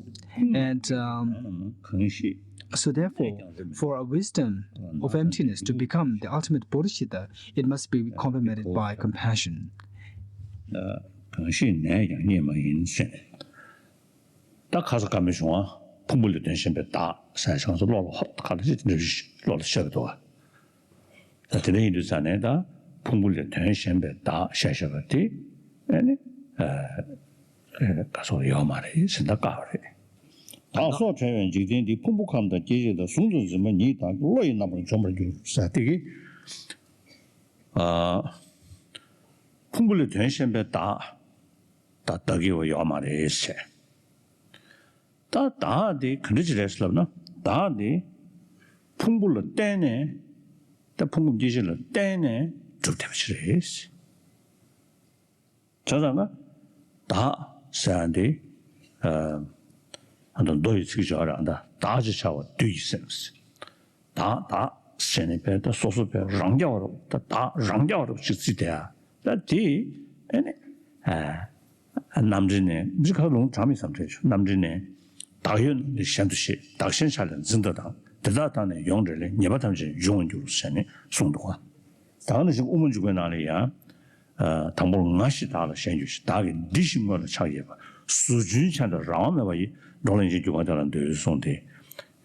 And um, གང་ཞིག so therefore, for a wisdom of emptiness to become the ultimate bodhisattva, it must be complemented by compassion. གང་ཞིག་ནས་ཀྱང་རྙེད་མ་ཡིན་ཟེར་ནས། ད་ཁ་ས་ཀ་མེད་བྱུང་བ་ཕུང་པོ་ལས་དོན་གཞན་པའི་བདག་ཟེར་བྱུང་ཚོ་བློ་ལ་ཧོབ་ཁ་ལ་ཅི་འདྲ་བློ་ལ་ཤར་གི་འདུག་བ། ད་དེ་འདྲ་ཡིན་དུས་ཙང་ནས་ད་ཕུང་པོ་ལས་དོན་གཞན་པའི་བདག་ཤར་ཤར་བ་དེ་ཨ་ནི་ཨ་ཨ་ག་སོགས་ཡོད་མ་རེད་ཟེར་ད་བཀག་པ་རེད། བདག་སོགས་བྲལ་བའི་འཇིག་རྟེན་འདི། ཕུང་པོ་ཁམས་དང་སྐྱེ་མཆེད་དང་། ཟུང་དུ་འཛིན་པ་ཉིད་བདག་གི། བློ་ཡི་རྣམ་པར་འཇོམས་པར་འགྱུར་ཟེར་དེ་གི་ཨ་ཕུང་པོ་ལས་དོན་གཞན་པའི་བདག་ད་བདག་གི་བ་ཡོད་མ་རེད་ཟེར། ད་བདག་དེ་ག་འདྲ་ཅིག་རེད་ལབ་ན། བདག་དེ་ཕུང་པོ་ལ་བརྟེན་ནས་ད་ཕུང་པོ་སྐྱེ་མཆེད་ལ་བརྟེན་ནས་གྲུབ་བསྡད་པ་ཅིག་རེད། བྱས་ཙང་ཀ་བདག་ཟེར་ཡ་དེ་ཨ་ད་མདོ་ཡི་ཚིག་སྦྱོར་ར་ད་བདག་ཅེས་བྱ་བ་བདུད་ཀྱི་སེམས། བདག་བདག་ཟེར་ནས་བས་ད་སོ་སོ་བས་རང་རྐྱ་བ་རུ་ད་བདག་རང་རྐྱ་བ་རུ་ཅིག་བརྩིས་ཏེ་ཡ་ད་དེ་ཨ་ནི་ཨ། རྣམ་འདྲེན་ནས་མི་ཁ་ལུང་དྲངས་མི་བསམ་ཁྲེལ་ཆུ་རྣམ་འདྲེན་ནས་བདག་ཡོད་ན་འདི་གཞན་དུ་ཤེས། བདག་གཞན་ཆ་ལས་འཛིན་པ་དང་། དེ་དག་དག་ནས་ཡོངས་འབྲེལ་ལས། ཉེས་པ་ཐམས་ཅད་འབྱུང་བར་འགྱུར་ཟེར་ནས་གསུངས་འདུག་ག། ད་ག་ནང་བཞིན་དབུ་མ་འཇུག་པའི་ནང་ལ་ཡང་། དང་པོར་ང་ཞེས་བདག་ལ་ཞེན་གྱུར་ཅིག། བདག་གིས་འདི་ཞིག་དངོས་ལ་ཕྱག་བགྱིས་པ། ཟུག་རྒྱུན་ཆད་དང་རང་དབང་མེད་པ་ཡིས། འགྲོ་ལ་ཡིད་ཆེས་གྱུར་པ་དེ་ལ་འདུད་གསུངས་ཏེ།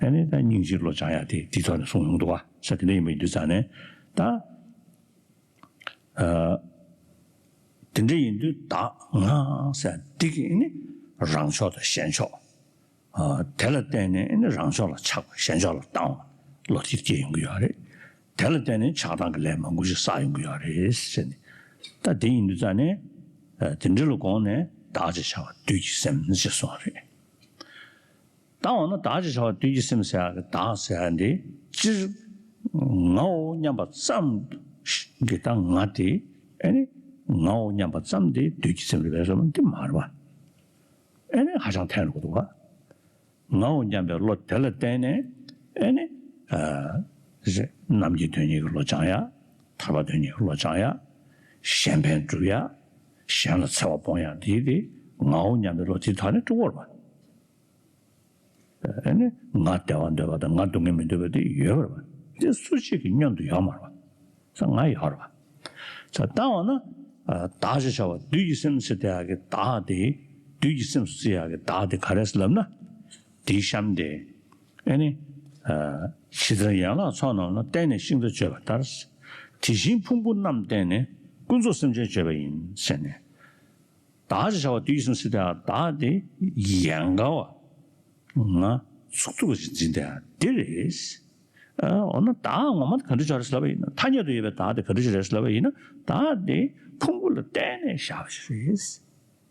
ཨ་ནི་ད་སྙིང་རྗེའི་བློ་སྦྱང་ཡ་དེ་དེའི་ཐོག་ནས་གསུངས་ཡོང་འདུག་ག་ས་དེ་འདྲ་ཡིན་པ་ཡིན་དུས་ཙང་ནས་ད། ཨ། དེ་འདྲ་ཡིན་དུས་བདག་ང་ཟེར་འདི་གི་ནི་རང་ཕྱོགས་དང་གཞན་ཕྱོགས། ཨ། དེ་ལ་བརྟེན་ནས་ནི་རང་ཕྱོགས་ལ་ཆགས་པ་གཞན་ཕྱོགས་ལ་བཏང་བ་བློ་དེ་སྐྱེ་ཡོང་གི་ཡོད་རེད། དེ་ལ་བརྟེན་ནས་ཆགས་སྡང་གི་ལས་མང་པོ་ཞིག་བསགས་ཡོང་གི་ཡོད་རེད་ཟེར་ནས། ད་དེ་ཡིན་དུས་ཙང་ནས་ཨ། དེ་འདྲ་ལ་དགོངས་ནས་བདག་ཅེས་བྱ་བ་བདུད་ཀྱི་སེམས་ཞེས་གསུངས་པ་རེད། ད་འོ་ན་བདག་ཅེས་བྱ་བ་བདུད་ཀྱི་སེམས་ཟེར་ཡག་གི་བདག་ཟེར་ཡག་འདི་སྤྱིར་ངའོ་སྙམ་པ་ཙམ་གྱི་ད་ང་དེ་ཨེ་ནི་ངའོ་སྙམ་པ་ཙམ་དེ་བདུད་ཀྱི་སེམས་རེད་པས་ཟེར་བ་འདི་མ་རེད་པ། ཨེ་ནི་ཧ་ཅང་འཐེན་འགྲོ་གི་འདུག་ག། ངའོ་སྙམ་པའི་བློ་དེ་ལ་བརྟེན་ནས་ཨེ་ནི་ཨ་རྣམ་མཁྱེན་དོན་གཉེར་གྱི་བློ་སྦྱང་ཡ། ཐར་པ་དོན་གཉེར་གྱི་བློ་སྦྱང་ཡ། གཞན་ཕན་སྒྲུབ་ཡ། གཞན་ལ་འཚེ་བ་སྤོང་ཡ་འདི་དེ་ངའོ་སྙམ་པའི་བློ་དེ་དག་ནི་སྤྲུགས་པ་རེད་པ། ཨ་ནི་ང་བདེ་བ་འདོད་པ་དང་ང་སྡུག་བསྔལ་མི་འདོད་པ་དེ་ཡོད་པ་རེད་པ། དེ་སུ་གཅིག་གི་མཉམ་དུ་ཡོད་མ་རེད་པ། ས་ང་ཡོད་རེད་པ། ས་ལྟ་བ་ན་ཨ་བདག་ཅེས་བྱ་བ་བདུད་ཀྱི་སེམས་ཟེར་དེ་ཡག་གི་བདག་དེ་བདུད་ཀྱི་སེམས་སུ་བརྩི་ཡག་གི་བདག་དེ་ག་རེ་ཟེར་ལབ་ན། དེའི་གཤམ་དེ་ཨ་ནི་ཨ་ཇི་ལྟར་ཡན་ལག་ཚོགས་རྣམས་ལ། བརྟེན་ནས་ཤིང་རྟ་བརྗོད་པ་ལྟར། དེ་བཞིན་ཕུང་པོ་རྣམས་བརྟེན་ནས། ཀུན་རྫོབ་སེམས་ཅན་བརྗོད་པ་ཡིན་ཟེར་ནས། བདག་ཅེས་བྱ་བ་བདུད་ཀྱི་སེམས་ཟེར་དེ་བདག་དེ་ཡན་ག་བ་ང་ཚུགས་ཐུབ་པ་ཞིག་འཛིན་དེ་འདི་རེད། ཨ་འོ་ན་བདག་ངོ་མ་དེ་ག་འདྲ་ཅིག་རེད་ལབ་པ་ཡིན་ན། ཐ་སྙད་དུ་ཡོད་པའི་བདག་དེ་ག་འདྲ་ཅིག་རེད་ལབ་པ་ཡིན་ན། བདག་དེ་ཕུང་པོ་ལ་བརྟེན་ནས་བཞག་པ་ཞིག་རེད།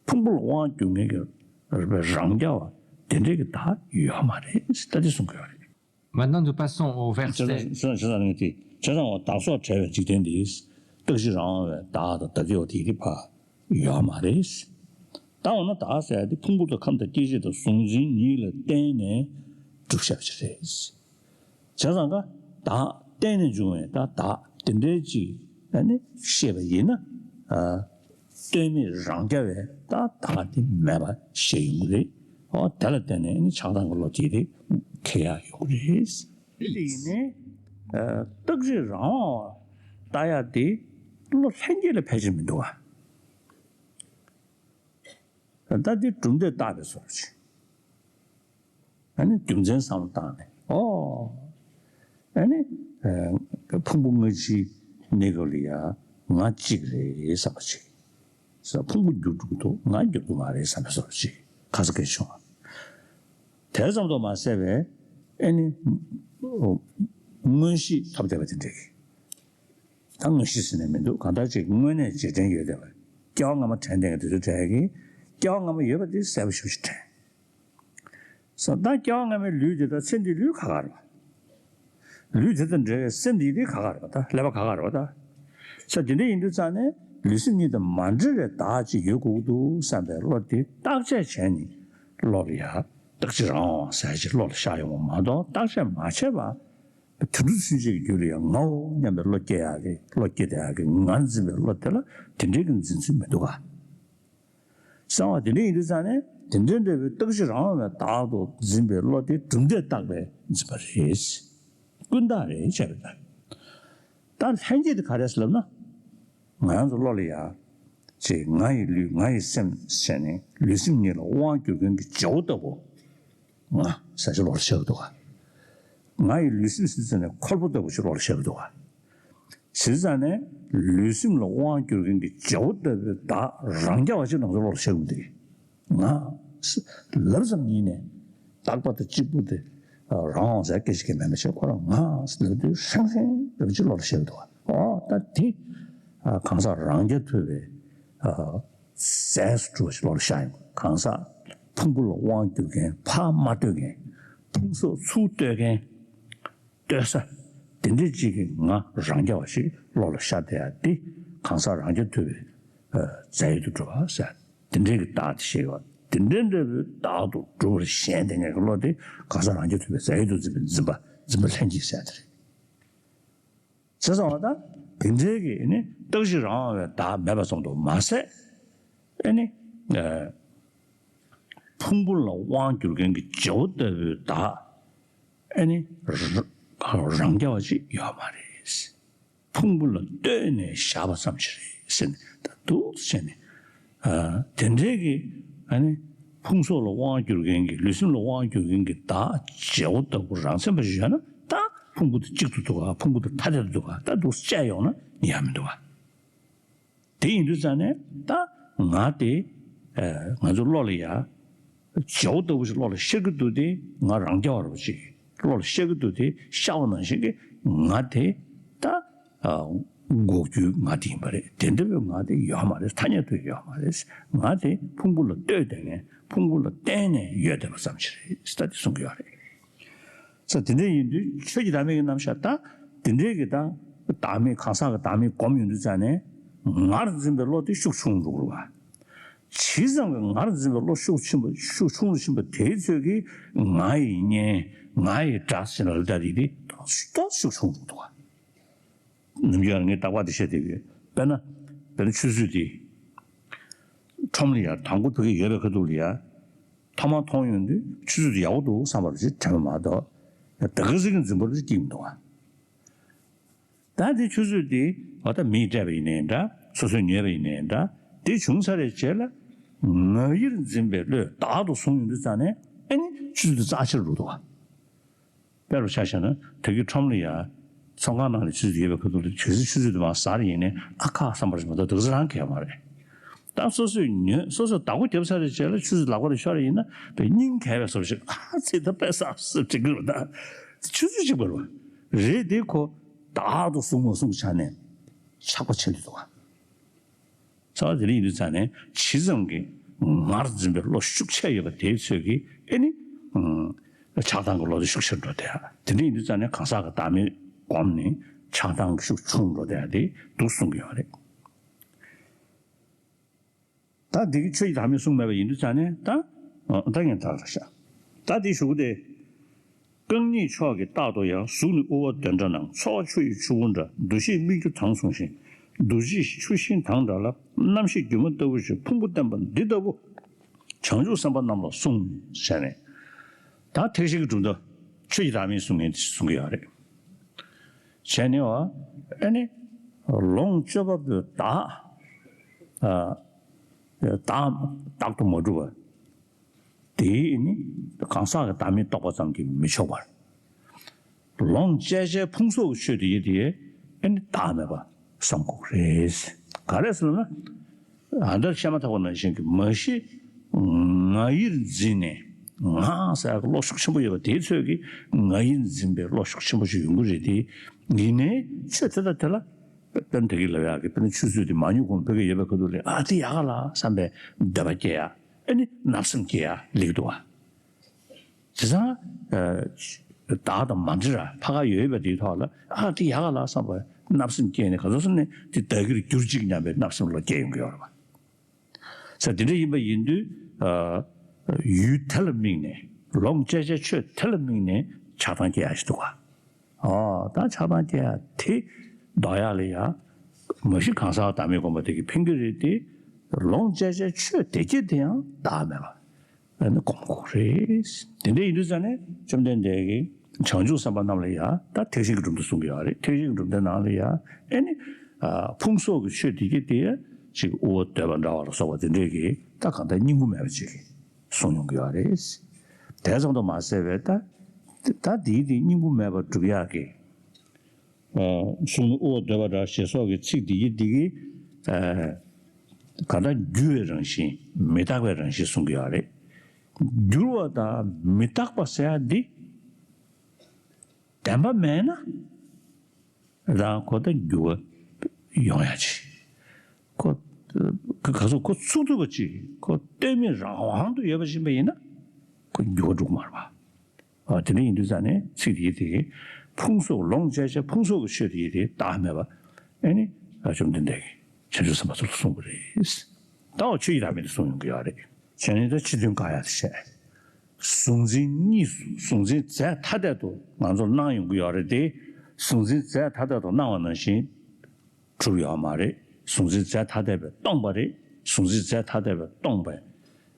ཕུང་པོ་ལ་དབང་སྒྱུར་མཁན་གྱི་རང་རྐྱ་བ་དེ་འདྲའི་གི་བདག་ཡོད་མ་རེད། ད་དེ་གསུང་གི་ཡོད་རེད། Maintenant, nous passons au verset. བྱས་ཙང་བྱས་ཙང་ནི་དེ་བྱས་ཙང་འོ་བདག་སོགས་བྲལ་བའི་འཇིག་རྟེན་འདི། རྟག་གཅིག་རང་དབང་བའི་བདག་དང་བདག་གི་འོ་དེ་རིགས་ཕ་ཡོད་མ་རེད། ད་འོ་ན་བདག་ཟེར་ཡ་དེ་ཕུང་པོ་དང་ཁམས་དང་སྐྱེ་མཆེད་དང་གཟུང་འཛིན་གཉིས་ལ་བརྟེན་ནས་གྲུབ་བཞག་པ་ཞིག་རེད། བྱས་ཙང་ཀ་བདག་བརྟེན་ནས་འབྱུང་བའི་ད་བདག་དེ་འདྲའི་ཅིག་ཨ་ནི་ཤེས་པ་ཡིན་ན། ཨ་ལྟོས་མེད་རང་རྐྱ་བའི་ད་བདག་དེ་མེད་པ་ཤེས་ཡོང་གི་རེད། འོ་དེ་ལ་བརྟེན་ནས་ཨ་ནི་ཆགས་སྡང་གི་བློ་དེ་དེ་ཁེལ་ཡག་ཡོང་གི་རེད། དེ་ཡིན་ནའི་ཨ་རྟག་གཅིག་རང་དབང་བ་ལྟ་ཡག་དེ་བློ་ལྷན་སྐྱེས་ལ་ཕལ་ཆེར་མི་འདུག་ག། ད་དེ་གྲུབ་འབྲས་བརྟག་པའི་བཟོ་འདྲ་ཅིག་ཨ་ནི་རྒྱུ་མཚན་བསམ་བློ་བཏང་ནས། ཨོ། ཨ་ནི། ཨ་ཕུང་པོ་ལྔ་བཞིའི་གནས་སྐབས་ལ་ཡ་ང་གཅིག་རེད་བསམ་པ་ཅིག་ས་ཕུང་པོ་འགྱུར་འགྲོ་གི་འདུག་ང་འགྱུར་གྱི་མ་རེད་བསམ་པའི་བཟོ་འདྲ་ཅིག་ཁ་ས་སྐད་བྱུང་བ། དེ་ཙམ་དུ་མ་ཟད་པའི་ཨ་ནི། མངོན་ཤེས་ཐོབ་བསྡད་པ་དེ་འདྲ་གི་ད་མངོན་ཤེས་ཟེར་ནས་མི་འདུག་གང་ལྟར་ཅིག་དངོས་གནས་རྗེས་དྲན་ཡོད་བསྡད་པ། སྐྱེ་བ་སྔ་མ་དྲན་བསྡད་མཁན་དེ་ཚོ་གྲས་ཀྱིས་ སྐྱེ་བ་སྔ་མ་ཡོད་པ་དེ་གསལ་པོ་ཞེ་པོ་ཅིག་དྲན། སོ་ད་སྐྱེ་བ་སྔ་མའི་ལུས་དེ་དང་ཚེ་འདིའི་ལུས་ཁ་ཁ་རེད་པ། ལུས་དེ་དང་འབྲེལ་བའི་སེམས་འདི་དེ་ག་ག་རེད་པ། ད་ཀླད་པ་ག་ག་རེད་པ་ད། ས་དེ་འདྲ་ཡིན་དུས་ཙང་ནས་ལུས་སེམས་གཉིས་དང་མ་འབྲེལ་བའི་བདག་ཅིག་ཡོད་དགོས་ཀྱི་འདུག་བསམ་པའི་བློ་དེ་བརྟག་དཔྱད་བྱས་ནས་བློ་ལ་ཡ་རྟག་གཅིག་རང་དབང་ཟེར་ཅིག་བློ་ལ་ཤར་ཡོང་བ་མ་གཏོགས། བརྟག་དཔྱད་མ་བྱས་པ་དེ་འདྲ་ཚུན་ཆད་ཀྱི་རྒྱུད་ལ་ཡང་ངའོ་སྙམ་པའི་བློ་སྐྱེ་ཡག་གི་བློ་སྐྱེ་བསྡད་ཡག་གི་ང་འཛིན་པའི་བློ་དེ་ལ་དེ་འདྲའི་གི་འཛིན་ཚུལ་མི་འདུག་ག་གསང་བ་དེ་འདྲ་ཡིན་དུས་ཙང་ནས་དེ་འདྲའི་འདྲ་བའི་རྟག་གཅིག་རང་དབང་བའི་བདག་ཏུ་འཛིན་པའི་བློ་དེ་གྲུབ་མཐས་བཏགས་པའི་འཛིན་པ་རེད། ཀུན་བཏགས་རེད་བྱས་པ་དང་། ད་ལྷན་སྐྱེས་དེ་ག་རེ་ཟེར་ལབ་ན། ང་རང་ཚོ་བློ་ལ་ཡ། ཅེས་ང་ཡི་ལུས་ང་ཡི་སེམས་ཟེར་ནས་ལུས་སེམས་གཉིས་ལ་དབང་བསྒྱུར་མཁན་གྱི་བྱེད་པོ་ལྟ་བུ། ང་ཟེར་ཅིག་བློ་ལ་ཤར་གི་འདུག་ག་ང་ཡི་ལུས་སེམས་ཟེར་ཙམ་ནས་ཁོལ་པོ་ལྟ་བུ་ཞིག་བློ་ལ་ཤར་གི་འདུག་ག་བྱས་ཙང་ནས་ལུས་སེམས་ལ་དབང་བསྒྱུར་མཁན་གྱི་བྱེད་པོ་ལྟ་བུའི་བདག་རང་རྐྱ་བ་ཞིག་ང་ཚོ་བློ་ལ་ཤར་གི་མི་འདུག་གས། ང་ལབ་ཙམ་ཡིན་ནས་རྟག་པ་དང་གཅིག་པུ་དེ་རང་དབང་ཟེར་སྐད་ཆ་གང་ཡང་མེད་མ་བྱས། ཁོ་རང་ང་ལབ་དུས་ཧྲེང་ཧྲེང་ལབ་ཅིག་བློ་ལ་ཤར་གི་འདུག་ག་ཨོ་ད་དེ་གང་ཟག་རང་རྐྱ་ཐུབ་པའི་རྫས་སུ་གྲུབ་པ་ཞིག་བློ་ལ་ཤར་ཡོང་གི། གང་ཟག་ཕུང་པོ་ལ་དབང་བསྒྱུར་མཁན་ཕར་མ་ལྟོས་མཁན། ཕུང་སོགས་ཚུར་ལྟོས་མཁན། ལྟོས་ས། དེ་འདྲའི་གཅིག་གི་ང་རང་རྐྱ་བ་ཞིག་བློ་ལ་ཤར་བསྡད་ཡ་དེ་གང་ཟག་རང་རྐྱ་ཐུབ་པའི་རྫས་ཡོད་དུ་གྲུབ་པ་ཟེར། དེ་འདྲའི་གི་བདག་དེ་ཤེས་ཡོད། དེ་འདྲའི་འདྲ་བའི་བདག་ཏུ་གྲུབ་པར་ཞེན་བསྡད་མཁན་གྱི་བློ་དེ་གང་ཟག་རང་རྐྱ་ཐུབ་པའི་རྫས་ཡོད་དུ་འཛིན་པའི་འཛིན་པ་འཛིན་པ་ལྷན་སྐྱེས་ཟེར་དེ་རེད། བྱས་ཙང་བ་ད་དེ་འདྲའི་གི་ནི་རྟག་གཅིག་རང་དབང་བའི་བདག་མེད་པ་ཙམ་དུ་མ་ཟད། ཨེ་ནི། ཕུང་པོ་ལ་དབང་བསྒྱུར་མཁན་གྱི་བྱེད་པོ་ལྟ་བུའི་བདག་ཨེ་ནི། རང་རྐྱ་བ་ཅིག་ཡོད་མ་རེད། ཕུང་པོ་ལ་ལྟོས་ནས་བཞག་པ་ཙམ་ཞིག་རེད་ཟེར་ནས་ད་འདུག་ཟེར་ནས། དེ་འདྲའི་གི་ཨ་ནི་ཕུང་སོགས་ལ་དབང་བསྒྱུར་མཁན་གྱི་ལུས་སེམས་ལ་དབང་བསྒྱུར་མཁན་གྱི་བདག་བྱེད་པོ་ལྟ་བུ་རང་མཚན་པ་ཞིག་ཡོད་ན་ད་ཕུང་པོ་དེ་གཅིག་ཏུ་འདུག་ག་ཕུང་པོ་དེ་ཐ་དད་དུ་འདུག་ག་ད་འདུག་སེ་བཅད་ཡོང་ན་ཡང་མི་འདུག་ག་དེ་ཡིན་དུས་ཙང་ནས་ད་ང་དེ་ང་ཚོ་བློ་ལ་ཡ་བྱེད་པོ་ལྟ་བུ་ཞིག་བློ་ལ་ཤར་གི་འདུག་དེ་ང་རང་རྐྱ་བ་རུ་ཅིག་བློ་ལ་ཤར་གི་འདུག་དེ་ཤར་བ་ནང་བཞིན་གྱི་ང་དེ་ད་འགོག་རྒྱུའི་ང་དེ་ཡིན་པ་རེད། དེ་འདྲ་བའི་ང་དེ་ཡོད་མ་རེད། ཐ་སྙད་དུ་ཡོད་མ་རེད། ང་དེ་ཕུང་པོ་ལ་ལྟོས་བསྡད་ནས་ཕུང་པོ་ལ་བརྟེན་ནས་ཡོད་བསྡད་པ་ཙམ་ཞིག་རེད་ད་དེ་གསུང་གི་ཡོད་རེད། ས་དེ་འདྲ་ཡིན་དུས་ཆོས་ཀྱི་བདག་མེད་ཀྱི་རྣམ་གཞག་ད་དེ་འདྲའི་གི་ད་བདག་མེད་གང་ཟག་གི་བདག་མེད་སྒོམ་ཡོང་དུས་ཙང་ནས་ངར་འཛིན་པའི་བློ་དེ་ཤུགས་ཆུང་རུ་འགྲོ་གི་རེད་བ། ཇི་ཙམ་གྱི་ངར་འཛིན་པའི་བློ་ཤུགས་ཆེན་པོ་ཤུགས་ཆུང་རུ་ཕྱིན་པ་དེའི་ཚོད་ཀྱིས་ང་ཡི་གཉེན་ང་ཡི་དགྲ་ཟེར་ན་ལ་ད་དེ་དེ་ཏོག་ཏོག་ཤུགས་ཆུང་རུ་འགྲོ་གི་རེད་བ། ནམ་རྒྱུན་ངས་རྟག་པར་དེ་བཤད་བསྡད་ཡོད། དཔེར་ན། དཔེར་ན་ཆུ་ཚོད་དེ། ཁྲོམ་ལ་ཡར་དང་པོ་ཕ་གི་ཡོད་པའི་ཁ་ཐུག་ལ་ཡ། ཐོག་མར་མཐོང་ཡོང་དུས་ཆུ་ཚོད་དེ་ཡག་པོ་འདུག་བསམ་པ་ཞིག་དྲན་པ་མ་གཏོགས། ད་ག་ཟེ་གི་འཛིན་པ་རེ་སྐྱེ་མི་འདུག་ཨ། ད་དེ་ཆུ་ཚོད་དེ་ང་ད་མིས་སྤྲད་པ་ཡིན་ནའི་འདྲ། སོ་སོས་ཉོས་པ་ཡིན་ནའི་འདྲ། དེ་བྱུང་ཚར་བའི་རྗེས་ལ། ང་ཡིར་འཛིན་པའི་བློས་བདག་ཏུ་བཟུང་ཡོང་དུས་ཙང་ནས་ཨ་ནི་ཆུ་ཚོད་དེ་རྩ་ཆེར་འགྲོ་འདུག་ཨ། དཔེར་བཞག་བྱས་ན་ད་གིན་ཁྲོམ་ལ་ཡ། ཚོང་ཁང་ནང་ལ་ཆུ་ཚོད་ཡོད་པའི་ཁ་ཐུག་ལ་གལ་སྲིད་ཆུ་ཚོད་དེ་མར་ཟ་རེ་ཡིན་ནའི་ཨ་ཁ་བསམ་པ་ཞིག་མ་གཏོགས་དེ་ཚོ་རང་གལ་མ་རེད། ད་སོ་སོས་ཉོས་སོ་སོས་བདག་པོ་བརྒྱབ་ཚར་རེ་བྱས་ལ་ཆུ་ཚོད་ལག་པ་ལ་ཤོར་རེ་ཡིན་ན་དཔེ་སྙིང་གས་པའི་བཟོ་ཞིག་ཨ་ཙི་ད་དཔེ་བསམ་སེ་དྲན་གི་རེད་ད། ཆུ་ཚོད་གཅིག་པ་རེད་བ། རེད་དེ་ཁོ་བདག་ཏུ་བཟུང་མ་བཟུང་གི་ཆ་ནས་ཆགས་པ་ཆེ་འདུག་བ། རྩ་བ་དེ་འདྲ་ཡིན་དུས་ཙང་ནས་ཇི་ཙམ་གྱི་ངར་འཛིན་པའི་བློ་ཤུགས་ཆེ་ཡོད་པ་དེའི་ཚོད་ཀྱིས་ཨེ་ནི། ཆགས་སྡང་གི་བློ་དེ་ཤུགས་ཆེར་འགྲོ་བསྡད་ཡ། དེ་འདྲ་ཡིན་དུས་ཙང་ནས་གང་ཟག་གི་བདག་མེད་སྒོམ་ནས་ཆགས་སྡང་གི་ཤུགས་ཆུང་འགྲོ་བསྡད་ཡ་དེ་འདུག་གསུང་གི་ཡོད་རེད། ད་འདི་གི་ཆོས་ཀྱི་བདག་མེད་གསུངས་མེད་པ་ཡིན་དུས་ཙང་ནས་ད། ད་ངས་ད་ར་ཤ། ད་འདི་ཞུ་གི་དེ། རྐང་གཉིས་མཆོག་གིས་རྟག་ཏུ་ཡང་། གཟུགས་ནི་དབུ་བ་གདན་ཁྲ་ནང་། ཚོར་བ་ཆུ་ཡི་ཆུ་བུར་འདྲ། འདུ་ཤེས་སྨིག་རྒྱུ་དྭངས་བཟུང་ཞིང་། འདུ་བྱེད་ཆུ་ཤིང་དྭངས་འདྲ་ལ། རྣམ་ཤེས་སྒྱུ་མ་ལྟ་བུ་ཞིག་ཕུང་པོ་བརྟན་པ་འདི་ལྟ་བུ། བྱང་ཆུབ་སེམས་དཔའ་རྣམས་ལ་གསུངས། ཟེར་ནས། ད་ཐེག་ཆེན་གྱི་གྲུབ་མཐའ་ཆོས་ཀྱི་བདག་མེད་གསུང་མཁན་དེ་གསུང་གི་ཡོད་རེད། བྱས་ནས་བ་ཨེ་ནི། ལོངས་སྤྱོད་པ་པོའི་བདག་ཨ། བདག་བདག་ཏུ་མ་གྲུབ་པ། དེའི་ནི་གང་ཟག་གི་བདག་མེད་རྟོགས་པ་ཙམ་གྱིས་མི་ཆོག་པར། ལོངས་སྤྱད་བྱའི་ཕུང་སོགས་ཀྱི་ཆོས་དེ་ཡིན་དེ་ཨེ་ནི་བདག་མེད་པ་བསམ་དགོས་ཀྱི་རེད། ག་རེ་ཟེར་ན། ཨ་མདོར་བཤད་མ་ཐག་པ་ནང་བཞིན་གྱི་མ་གཞི་ང་ཡིར་འཛིན་ནས་ང་ཟེར་གི་བློ་ཤུགས་ཆེན་པོ་ཡོད་པ་དེའི་ཚོད་ཀྱིས་ང་ཡིར་འཛིན་པའི་བློ་ཤུགས་ཆེན་པོ་ཞིག་ཡོང་གི་རེད་དེ། ཡིན་ནའི་ཆོས་དེ་དང་དེ་ལ་དཔེར་ན་དེ་གི་ལབ་ཡག་གི་དཔེར་ན་ཆུ་ཚོད་དེ་མ་ཉོ་གོང་ཕ་གི་ཡོད་པའི་ཁ་ཐུག་ལ་ཨ་དེ་ཡག་ག་ལ་བསམ་པའི་འདོད་པ་སྐྱེ་ཡག་ཨ་ནི་བརྣབ་སེམས་སྐྱེ་ཡ་ལེགས་འདུག་བ། དེ་ཙང་། བདག་དང་མ་འདྲེས་ར་ཕ་ག་ཡོད་པ་དེའི་ཐོག་ལ་ཨ་དེ་ཡག་ག་ལ་བསམ་པ་བརྣབ་སེམས་སྐྱེས་ནས་ག་ཚོད་སོང་ནས་དེ་བདག་གིར་གྱུར་ཅིག་སྙམ་པའི་བརྣབ་སེམས་ལ་སྐྱེ་ཡོང་གི་ཡོད་རེད་བ། ས་དེ་འདྲ་ཡིན་པ་ཡིན་དུས། ཡུལ་དེ་ལ་དམིགས་ནས་ལོངས་སྤྱད་བྱའི་ཆོས་དེ་ལ་དམིགས་ནས་ཆགས་སྡང་སྐྱེ་ཡ་ཞིག་འདུག་བ། ཨོ་ད་ཆགས་སྡང་སྐྱེ་ཡ་དེ་ལྡོག་ཡ་ལ་ཡ། མ་གཞི་གང་ཟག་བདག་མེད་སྒོམ་པ་དེ་གིས་ཕན་གྱི་རེད་དེ། ལོངས་སྤྱད་བྱའི་ཆོས་དེ་སྐྱེ་དེ་ཡང་བདག་མེད་པ། ཨ་ནི་སྒོམ་དགོས་རེད། དེ་འདྲ་ཡིན་དུས་ཙང་ནས་བཅོམ་ལྡན་འདས་ཀྱིས་བྱང་ཆུབ་སེམས་དཔའ་རྣམས་ལ་ཡ་ད་ཐེག་ཆེན་གྱི་གྲུབ་མཐའ་གསུང་གི་ཡོད་རེད། ཐེག་ཆེན་གྱི་གྲུབ་མཐའི་ནང་ལ་ཡ་ཨེ་ནི། ཕུང་སོགས་ཀྱི་ཆོས་དེ་སྐྱེ་དེ་ཡ་ཅིག་དབུ་བ་འདོད་པ་འདྲ་བ་ལ་སོགས་པ་དེ་འདྲས་ཀྱིས་ད་གང་ལྟར་སྙིང་པོ་མེད་པ་ཅིག་གསུངས་ཡོང་གི་ཡོད་རེད། དེ་ཙམ་དུ་མ་ཟད་པའི་ད་ད་དེའི་དེ་སྙིང་པོ་མེད་པར་སྒྲུབ་ཡག་གི་གསུང་ནི་དབུ་བ་འདོད་པ་འདྲ་ཞེས་སོགས་ཀྱི་ཚིག་འདི་ཡི་འདི་གིས། གང་ལྟར་འགྱུར་བའི་རང་བཞིན་མི་རྟག་པའི་རང་བཞིན་གསུང་གི་ཡོད་རེད། འགྱུར་བ་དང་མི་རྟག་པ་ཟེར་ཡ་འདི། བདེན་པ་མེད་ན། རང་ཁོ་ད་འགྱུར་བ་ཡོང་ཡ་ཅིག་ཁོ། ག་ཚོད་ཁོ་ཚུགས་ཐུབ་པ་ཅིག་ཁོ་ལྟོས་མེད་རང་དབང་དུ་ཡོད་པ་ཡིན་པ་ཡིན་ན། ཁོ་འགྱུར་བ་འགྲོ་གི་མ་རེད་པ། ཨ་དེ་འདྲ་ཡིན་དུས་ཙང་ནས་ཚིག་དེ་དེ་ཕུང་སོགས་ལོངས་སྤྱད་བྱ་ཕུང་སོགས་ཀྱི་ཆོས་དེ་དེ་བདག་མེད་པ་ཨེ་ནི་ཨ་བཅོམ་ལྡན་འདས་ཀྱིས་བྱང་ཆུབ་སེམས་དཔའ་ཚོ་ལ་གསུངས་པ་རེད། ད་འོ་ཆོས་ཀྱི་བདག་མེད་དེ་གསུངས་ཡོང་གི་ཡོད་རེད། བྱས་ནས་ད་ཕྱི་དོན་བཀག་ཡ་དེ་བཤད། གཟུང་འཛིན་གཉིས་སུ་གཟུང་འཛིན་རྫས་ཐ་དད་དུ་ང་ཚོར་སྣང་ཡོང་གི་ཡོད་རེད་དེ། གཟུང་འཛིན་རྫས་ཐ་དད་དུ་སྣང་བ་ནང་བཞིན། གྲུབ་ཡོད་མ་རེད། གཟུང་འཛིན་རྫས་ཐ་དད་པས་སྟོང་པ་རེད། གཟུང་འཛིན་རྫས་ཐ་དད་པས་སྟོང་པས་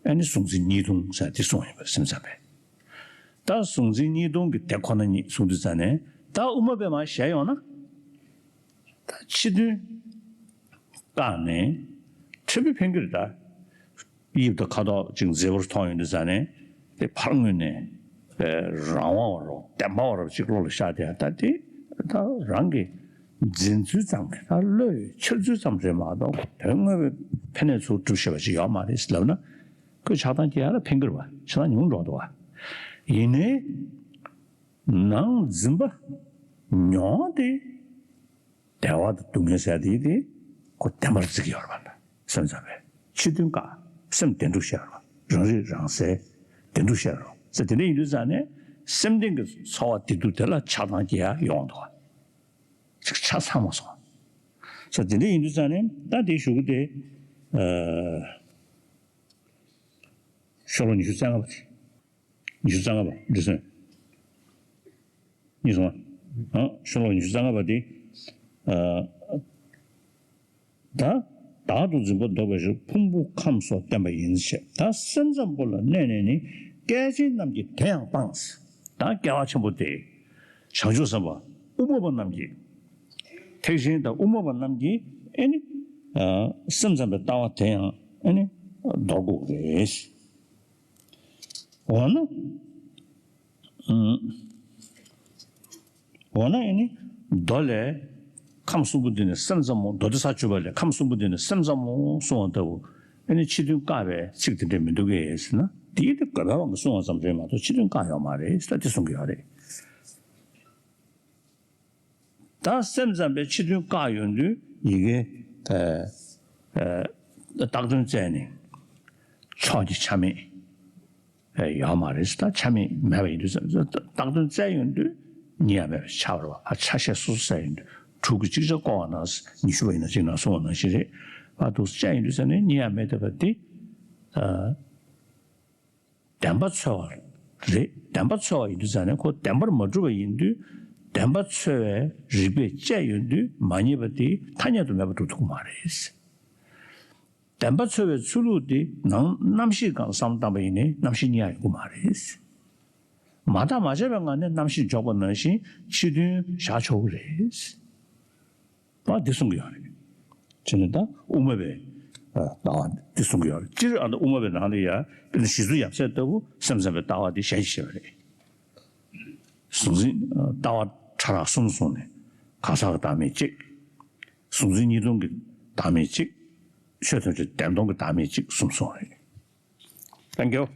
ཨ་ནི་གཟུང་འཛིན་གཉིས་སྟོང་ཟེར་དེ་གསུངས་ཡོད་པ་སེམས་ཙམ་པས། ད་གཟུང་འཛིན་གཉིས་སྟོང་གི་དེ་ཁོ་ན་ཉིད་གསུངས་དུས་ཙང་ནས་ད་དབུ་མ་པས་མར་བཞག་ཡོང་ན། ད་ཕྱི་དོན་བཀག་ནས་ཕྲན་བུ་ཕན་གྱི་རེད་ད། དབྱིབས་དང་ཁ་དོག་ཅིག་མཛེས་པོར་མཐོང་ཡོང་དུས་ཙང་ནས་དེ་ཕར་ངོས་ནས་རང་དབང་བ་རོ་བདེན་པ་བ་རོ་ཅིག་བློ་ལ་ཤར་དེ་ད་དེ་ད་རང་གི་འཛིན་ཚུལ་ཙམ་གྱི་ད་བློས་འཆར་ཚུལ་ཙམ་རེད་མ་གཏོགས་དོན་དངོས་པོའི་ཕན་གནས་ཚུར་སྒྲུབ་ཤེས་པ་ཅིག་ཡོད་མ་རེད་ལབ་ན། ཁོས་ཆགས་སྡང་སྐྱེ་ཡ་ལ་ཕན་གྱི་རེད་བ། ཆགས་སྡང་ཉུང་འགྲོ་འདུག་བ། ཡིན་ནའི་ནང་འཛིན་པ་མྱོང་དེ། བདེ་བ་དང་སྡུག་བསྔལ་ཟེར་དེ་དེ་ཁོ་བདེན་པར་བརྩི་གི་ཡོད་རེད་པ། སེམས་ཙམ་པས་ཕྱི་དོན་བཀག་སེམས་བདེ་འགྲུབ་བཤད་རོགས། རང་རིག་རང་གསལ་བདེ་འགྲུབ་བཤད་རོགས་ཟེར་དེ་འདྲ་ཡིན་དུས་ཙང་ནས་སེམས་ལྡན་གྱི་ཚོར་བ་བདེ་སྡུག་དེ་ལ་ཆགས་སྡང་སྐྱེ་ཡ་ཡོང་འདུག་ཅིག་ཆ་ཚང་མ་སོང་ཟེར་དེ་འདྲ་ཡིན་དུས་ཙང་ནས་ད་དེ་ཞུ་གི་དེ་ཤོ་ལོ་ཉི་ཤུ་རྩ་ལྔ་པ་དེ། ཉི་ཤུ་རྩ་ལྔ་པ་འདི་སོན། གཉིས་སོང་ཨ། ཤོ་ལོ་ཉི་ཤུ་རྩ་ལྔ་པ་འདི། ཨ། ད། བདག་ཏུ་འཛིན་པ་ལྡོག་པའི་ཕྱིར་ཕུང་པོ་ཁམས་སོགས་བསྟན་པ་ཡིན་ཞེས། ད་སེམས་ཙམ་པོ་ལ་གནས་ནས་ནི་སྐལ་ཆེན་རྣམས་ཀྱིས་དེ་ཡང་སྤངས། ད་སྐལ་བ་ཆེན་པོ་དེ། བྱང་ཆུབ་སེམས་དཔའ་དབུ་མ་པ་རྣམས་ཀྱིས། ཐེག་ཆེན་དང་དབུ་མ་པ་རྣམས་ཀྱིས་ཨེ་ནི། སེམས་ཙམ་པའི་ལྟ་བ་དེ་ཡང་ཨེ་ནི། ལྡོག་དགོས་རེད། འོ་ན། འོ་ན་ཨེ་ནི། མདོ་ལས། ཁམས་གསུམ་པོ་འདི་ནི་སེམས་ཙམ་མོ་མདོ་སྡེ་ས་བཅུ་པ་ལས་ཁམས་གསུམ་པོ་འདི་ནི་སེམས་ཙམ་མོ་གསུང་བ་ལྟ་བུ། ཨེ་ནི་ཕྱི་དོན་བཀག་པའི་ཚིག་དེ་འདྲས་མི་འདུག་གས་ཟེར་ན། དེའི་དེ་དགོས་པའི་དབང་གིས་གསུང་བ་ཙམ་རེད་མ་གཏོགས་ཕྱི་དོན་བཀག་ཡོད་མ་རེད་ཟེར་དེ་གསུང་གི་ཡོད་རེད། ད་སེམས་ཙམ་པའི་ཕྱི་དོན་བཀག་ཡོང་དུས་ཡི་གེ་ཨ། ཨ། བཏགས་དོན་བཙལ་ནས་ཕྱོགས་ཀྱི་ཆ་མེད་ཡོད་མ་རེད། ད་ཆ་མེད་མེད་པ་ཡིན་དུས་བཏགས་དོན་བཙལ་ཡོང་དུས་གཉིས་ཡང་མེད་པ་ཆགས་པ་རེད་བ། ཨ་ཆ་ཤས་སོ་སོ་བཙལ་ཡོང་དུས་དྲུག་གི་ཅིག་ཆ་བཀོད་པ་ན་ཉི་ཤུ་པ་ཡིན་ན་ཅིག་ན་གསུངས་པ་ནང་བཞིན་རེད་བ། དུ་བཙལ་ཡོང་དུས་ཟེར་ནས་གཉིས་ཡང་མེད་བསྡད་པ་དེ་ཨ། བདེན་པ་འཚོལ་བ་རེད། བདེན་པ་འཚོལ་བ་ཡིན་དུས་ཙང་ནས་ཁོ་བདེན་པར་མ་གྲུབ་པ་ཡིན་དུས། བདེན་པ་འཚོལ་བའི་རིགས་པས་དཔྱད་ཡོང་དུས་མ་རྙེད་པ་དེ་ཐ་སྙད་དུ་མེད་པར་སྒྲུབ་ཐུབ་ཀྱི་མ་རེད། བདེན་པ་འཚོལ་བའི་ཚུལ་ལུགས་དེ་ནང་རྣམ་ཤེས་སྒང་བསམ་བློ་བཏང་པ་ཡིན་ནའི་རྣམ་ཤེས་གཉིས་ཡང་ཡོང་གི་མ་རེད། མ་བརྟགས་མ་དཔྱད་པའི་ངང་ནས་རྣམ་ཤེས་འཇོག་པ་ནང་བཞིན་ཕྱི་དོན་བཞག་ཆོག་གི་རེད། པ་འདི་གསུང་གི་ཡོད་རེད། བྱས་ནས་ད་དབུ་མ་པའི་ལྟ་བ་འདི་གསུང་གི་ཡོད་རེད། སྤྱིར་ཨ་ད་དབུ་མ་པའི་ནང་ལ་ཡ་དཔེར་ན་ཞི་འཚོལ་ཡབ་སྲས་ལྟ་བུ་སེམས་ཙམ་པའི་ལྟ་བ་འདི་ཞལ་གྱིས་བཞེས་པ་རེད། གཟུང་འཛིན་ལྟ་བ་ཕྲ་རགས་གསུམ་གསུངས་ནས་གང་ཟག་གི་བདག་མེད་གཅིག་གཟུང་འཛིན་གཉིས་སྟོང་གི་བདག་མེད་གཅིག་ཆོས་ཐམས་ཅད་བདེན་སྟོང་གི་བདག་མེད་གཅིག་གསུམ་གསུངས་རེད། Thank you.